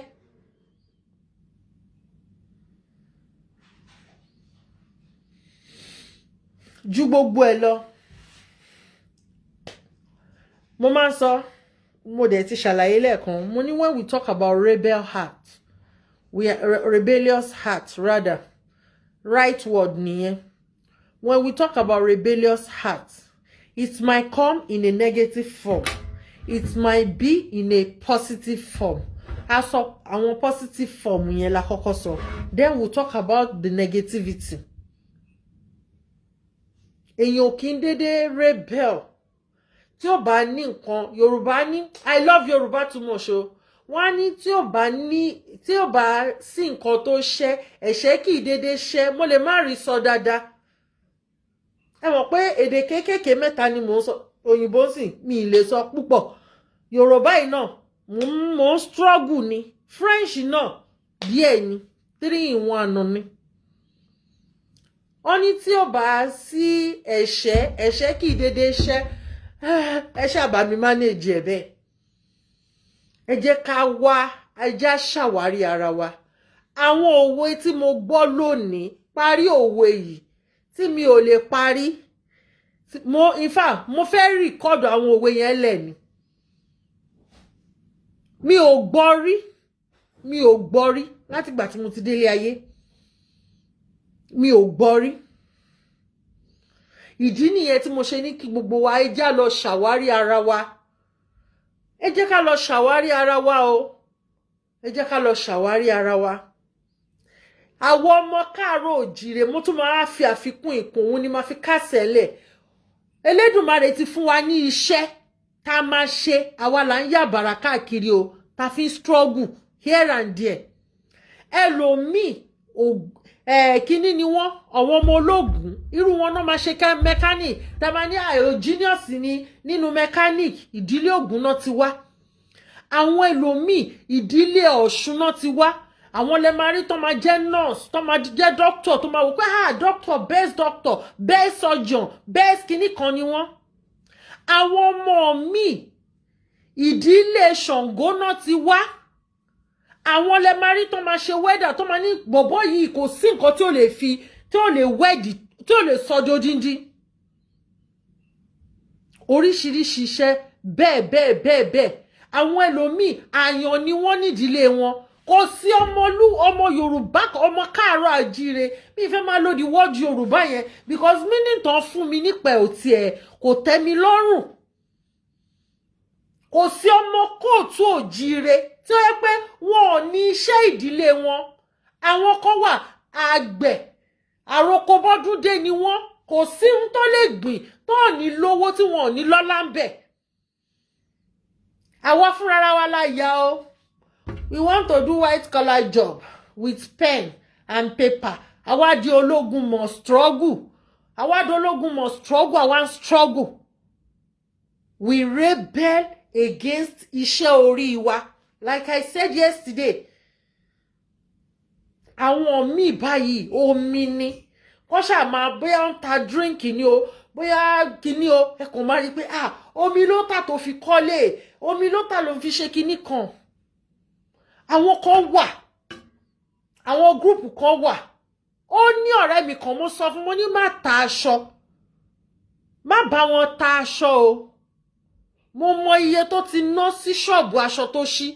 Ju gbogbo ẹ lọ, mo máa ń sọ, mo dẹ̀ ti ṣàlàyé lẹ́ẹ̀kan, mo ní when we talk about rebel heart, we are rebellious heart rather, right word nìyẹn. When we talk about rebellious heart, it might come in a negative form, it might be in a positive form. A sọ àwọn positive form yẹn la kọ́kọ́ sọ, then we talk about the negativity. Èèyàn ò kí ń dédé rebel tí ò bá ní nǹkan. Yorùbá ní, I love Yorùbá too much o, wọ́n á ní tí ò bá ní, tí ò bá sí nǹkan tó ṣẹ́, ẹ̀ṣẹ̀ kì í dédé ṣẹ́. Mo lè má rí sọ dáadáa. Ẹ mọ̀ pé èdè kéékèèké mẹ́ta ni mò ń sọ. Òyìnbó sì mi ì lè sọ púpọ̀, Yorùbá yìí náà mò ń struggle ni, French náà díẹ̀ ni, 3 in 1 ni. Wọ́n ní tí ò bá sí ẹ̀ṣẹ̀, ẹ̀ṣẹ̀ kì í dédé ṣẹ́. Ẹ ṣàbà mi manage ẹ̀ bẹ́ẹ̀. Ẹ jẹ́ ká wá, ẹ jẹ́ ṣàwárí ara wa. Àwọn òwe tí mo gbọ́ lónìí, parí òwe yìí tí mi ò lè parí, mo in fact mo fẹ́ record àwọn òwe yẹn lẹ̀ ni. Mi ò gbọ́ rí, mi ò gbọ́ rí látìgbà tí mo ti délé ayé, mi ò gbọ́ rí. Ìdí nìyẹn tí mo ṣe ní kí gbogbo wa, ẹ já lọ ṣàwárí ara wa. Ẹ jẹ́ ká lọ ṣàwárí ara wa o, ẹ jẹ́ ká lọ ṣàwárí ara wa. Àwọn ọmọ káàárọ̀ òjìrè, mo tún máa fi àfikún ìkùn òun ni máa fi kásẹ̀ lẹ̀. Elédùmarè ti fún wa ní iṣẹ́ tá a máa ṣe. Àwa là ń yà bàrà káàkiri o, tá a fi ń struggle here and there. Ẹlòmíì, kínní ni wọ́n, àwọn ọmọ ológun, irú wọn náà máa ṣe mechanic, tá a máa ní àìrò genius ni nínú mechanic. Ìdílé Ògún náà ti wá. Àwọn ẹlòmíì, ìdílé Ọ̀ṣun náà ti wá. Àwọn lè máa rí tó máa jẹ́ nurse, tó máa jẹ́ doctor, tó máa wò pé, ah, doctor, best doctor, best surgeon, best kínní kan ni wọ́n. Àwọn ọmọ míì, ìdílé Ṣàngó náà ti wá. Àwọn lè máa rí tó máa ṣe welder, tó máa ní bọ̀bọ̀ yìí, kò sí nǹkan tí ó lè fi, tí ó lè weld, tí ó lè sọdọ̀ díndín. Oríṣiríṣi iṣẹ́ bẹ́ẹ̀ bẹ́ẹ̀ bẹ́ẹ̀ bẹ́ẹ̀. Àwọn ẹlòmíì, àyàn ni wọ́n nídìílé wọn. Kò sí ọmọlú, ọmọ Yorùbá, ọmọ káàárọ̀ àjíire, mi fẹ́ máa lo the word Yorùbá yẹn because meaning tán fún mi nípa ẹ̀ ò tiẹ̀ kò tẹ́ mi lọ́rùn. Kò sí ọmọ kóòtù òjíire tí ó yẹ pé wọn ò ní iṣẹ́ ìdílé wọn. Àwọn kan wà, àgbẹ̀ àrokobọ́dúndé ni wọ́n. Kò sí ohun tó lè gbìn tó ò ní lówó, tí wọn ò ní lọ́lá ń bẹ̀. Àwa fúnra wa la yà o. We want to do white collar job with pen and paper. Àwa di ológun mọ̀ struggle, àwa di ológun mọ̀ struggle, àwa ń struggle. We rebel against iṣẹ́ orí wa. Like I said yesterday, àwọn míì báyìí, omi ni kọ́ ṣáà máa, bóyá ń ta drink ni o, bóyá kíní o, ẹ kàn máa rí i pé, ah, omi ló tà tó fi kọ́lé, omi ló tà ló fi ṣe kíní kan. Àwọn kan wà, àwọn group kan wà. Ó ní ọ̀rẹ́ mi kan, mo sọ fún, mo ní má ta aṣọ, má bá wọn ta aṣọ o. Mo mọ iye tó ti ná sí ṣọ́ọ̀bù aṣọ tó ṣí,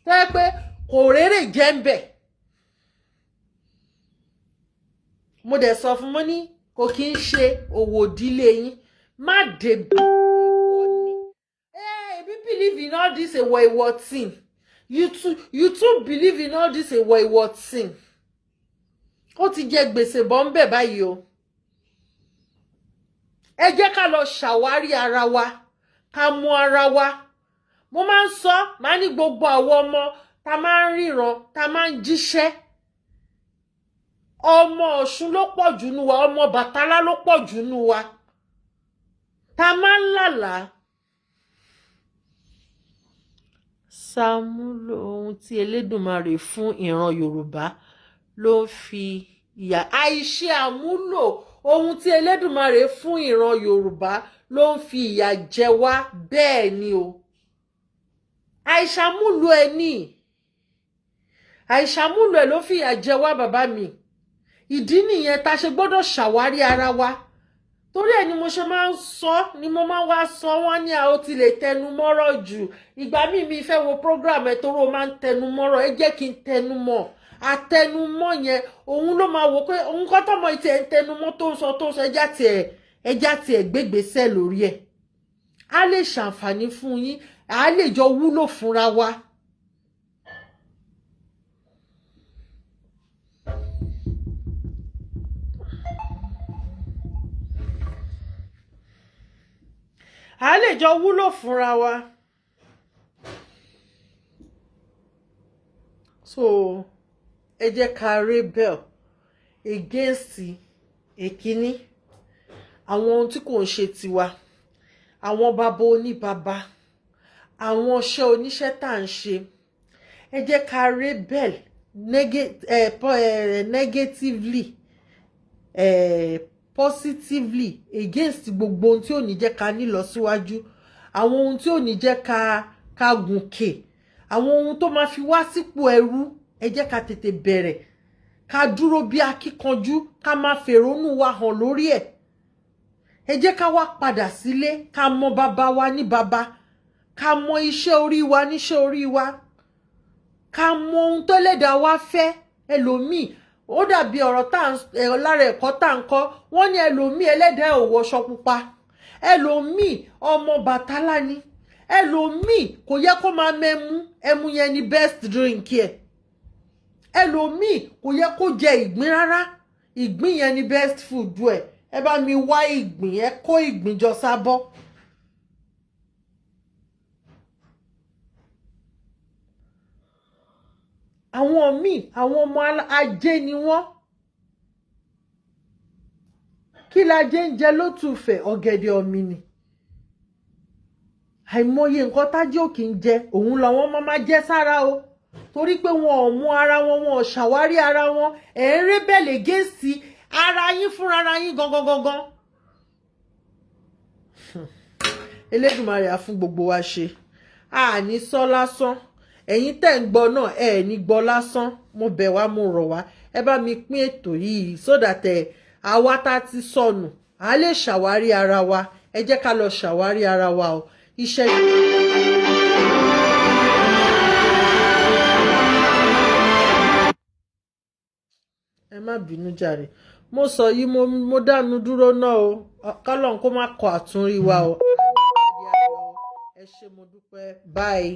tẹ́ pé kò rérè jẹ́ ń bẹ̀. Mo dẹ̀ sọ fún, mo ní kò kí ń ṣe òwò ìdílé yín, má débi ìwọ ni. Èmi believe in all this èèwọ̀ èèwọ̀ thing. You too believe in all this èèwọ̀ èèwọ̀ thing. Ó ti jẹ gbèsè bọ́ ń bẹ̀ báyìí o. Ẹ jẹ́ ká lọ ṣàwárí ara wa. Ká mú ara wa. Mo máa ń sọ, máa ní gbogbo àwọn ọmọ tá máa ń ríran, tá máa ń jíṣẹ́, ọmọ Ọ̀ṣun ló pọ̀ jù nù wa, ọmọ Bàtálá ló pọ̀ jù nù wa tá máa ń lálàá. Ṣàmúlò ohun tí Elédùmarè fún ìran Yorùbá ló ń fi ìyà. Àìṣe àmúlò ohun tí Elédùmarè fún ìran Yorùbá ló ń fi ìyà jẹ wá. Bẹ́ẹ̀ ni o, àìṣàmúlò ẹ ní, àìṣàmúlò ẹ ló fìyà jẹ wá, bàbá mi. Ìdí nìyẹn tá a ṣe gbọ́dọ̀ ṣàwárí ara wa. Torí ẹ̀ ni mo ṣe máa ń sọ, ni mo máa ń wá sọ. Wọ́n ní a ó ti lè tẹnu mọ́rọ̀ jù. Ìgbà míì mi fẹ́ wo program ẹ̀ torí ó máa ń tẹnu mọ́rọ̀. Ẹ jẹ́ kí n tẹnu mọ́. Àtẹnumọ́ yẹn, òun ló máa wò pé òun kọ́ tọmọ ìtẹ̀ ń tẹnumọ́, tó ń sọ, tó ń sọ. Ẹjá tiẹ̀ gbégbèsè lórí ẹ̀, á lè ṣàǹfààní fún yín, á lè jọ wúlò fúnra wa. Á lè jọ wúlò fúnra wa. So ẹ jẹ́ ká rebel against èkíní, àwọn ohun tí kò ń ṣe tiwa, àwọn bàbá oníbàbá, àwọn ọṣẹ́ oníṣẹ́ tá à ń ṣe. Ẹ jẹ́ ká rebel negatively, positively against gbogbo ohun tí ò ní jẹ́ ká ní lọ síwájú, àwọn ohun tí ò ní jẹ́ ká gùnkè, àwọn ohun tó máa fi wá sípò ẹrú. Ẹ jẹ́ ká tètè bẹ̀rẹ̀, ká dúró bí akíkanjú, ká máa fèrònú wa hàn lórí ẹ̀. Ẹ jẹ́ ká wá padà sílé, ká mọ bàbá wa ní bàbá, ká mọ iṣẹ́ orí wa níṣẹ́ orí wa, ká mọ ohun tó lẹ́dàá wa fẹ́. Ẹlòmíì, ó dàbí ọ̀rọ̀ tá à ń lára ẹ̀kọ́ tá à ń kọ́. Wọ́n ní ẹlòmíì, ẹlẹ́dàá ò wọṣọ pupa. Ẹlòmíì, ọmọ Bàtálá ni. Ẹlòmíì kò yẹ kó máa mẹ́mú, ẹmu yẹn ni best drink ẹ̀. Ẹlòmíì kò yẹ kó jẹ ìgbín rárá, ìgbín yẹn ni best food ẹ̀. Ẹ bá mi wá ìgbín, ẹ kó ìgbín jọ sábọ́. Àwọn míì, àwọn ọmọ ajé ni wọ́n. Kí lajé ń jẹ lótùfẹ̀? Ọ̀gẹ̀dẹ̀ ọ̀mìnì. Àìmọye nǹkan tájé ò kì í jẹ, òun làwọn máa máa jẹ sára o, torí pé wọn ò mú ara wọn, wọn ò ṣàwárí ara wọn. Ẹ̀ ń rebel against ara yín fúnra ara yín gangan gangan. Elédùmarè á fún gbogbo wa ṣe. Àní sọ lásán. Ẹ̀yin tẹ́ ń gbọ́ náà, ẹ̀ ní gbọ́ lásán. Mo bẹ̀ wá, mo rọ̀ wá, ẹ bá mi pín ètò yìí so that ẹ̀ àwa tá ti sọnù, à lè ṣàwárí ara wa. Ẹ jẹ́ ká lọ ṣàwárí ara wa o. Iṣẹ́. Ẹ má bínú jàre, mo sọ yìí, mo dánu dúró náà o. Kọ́lọ́n kó má kọ àtúnrí wa o. Ẹ ṣé, mo dúpẹ́. Bye.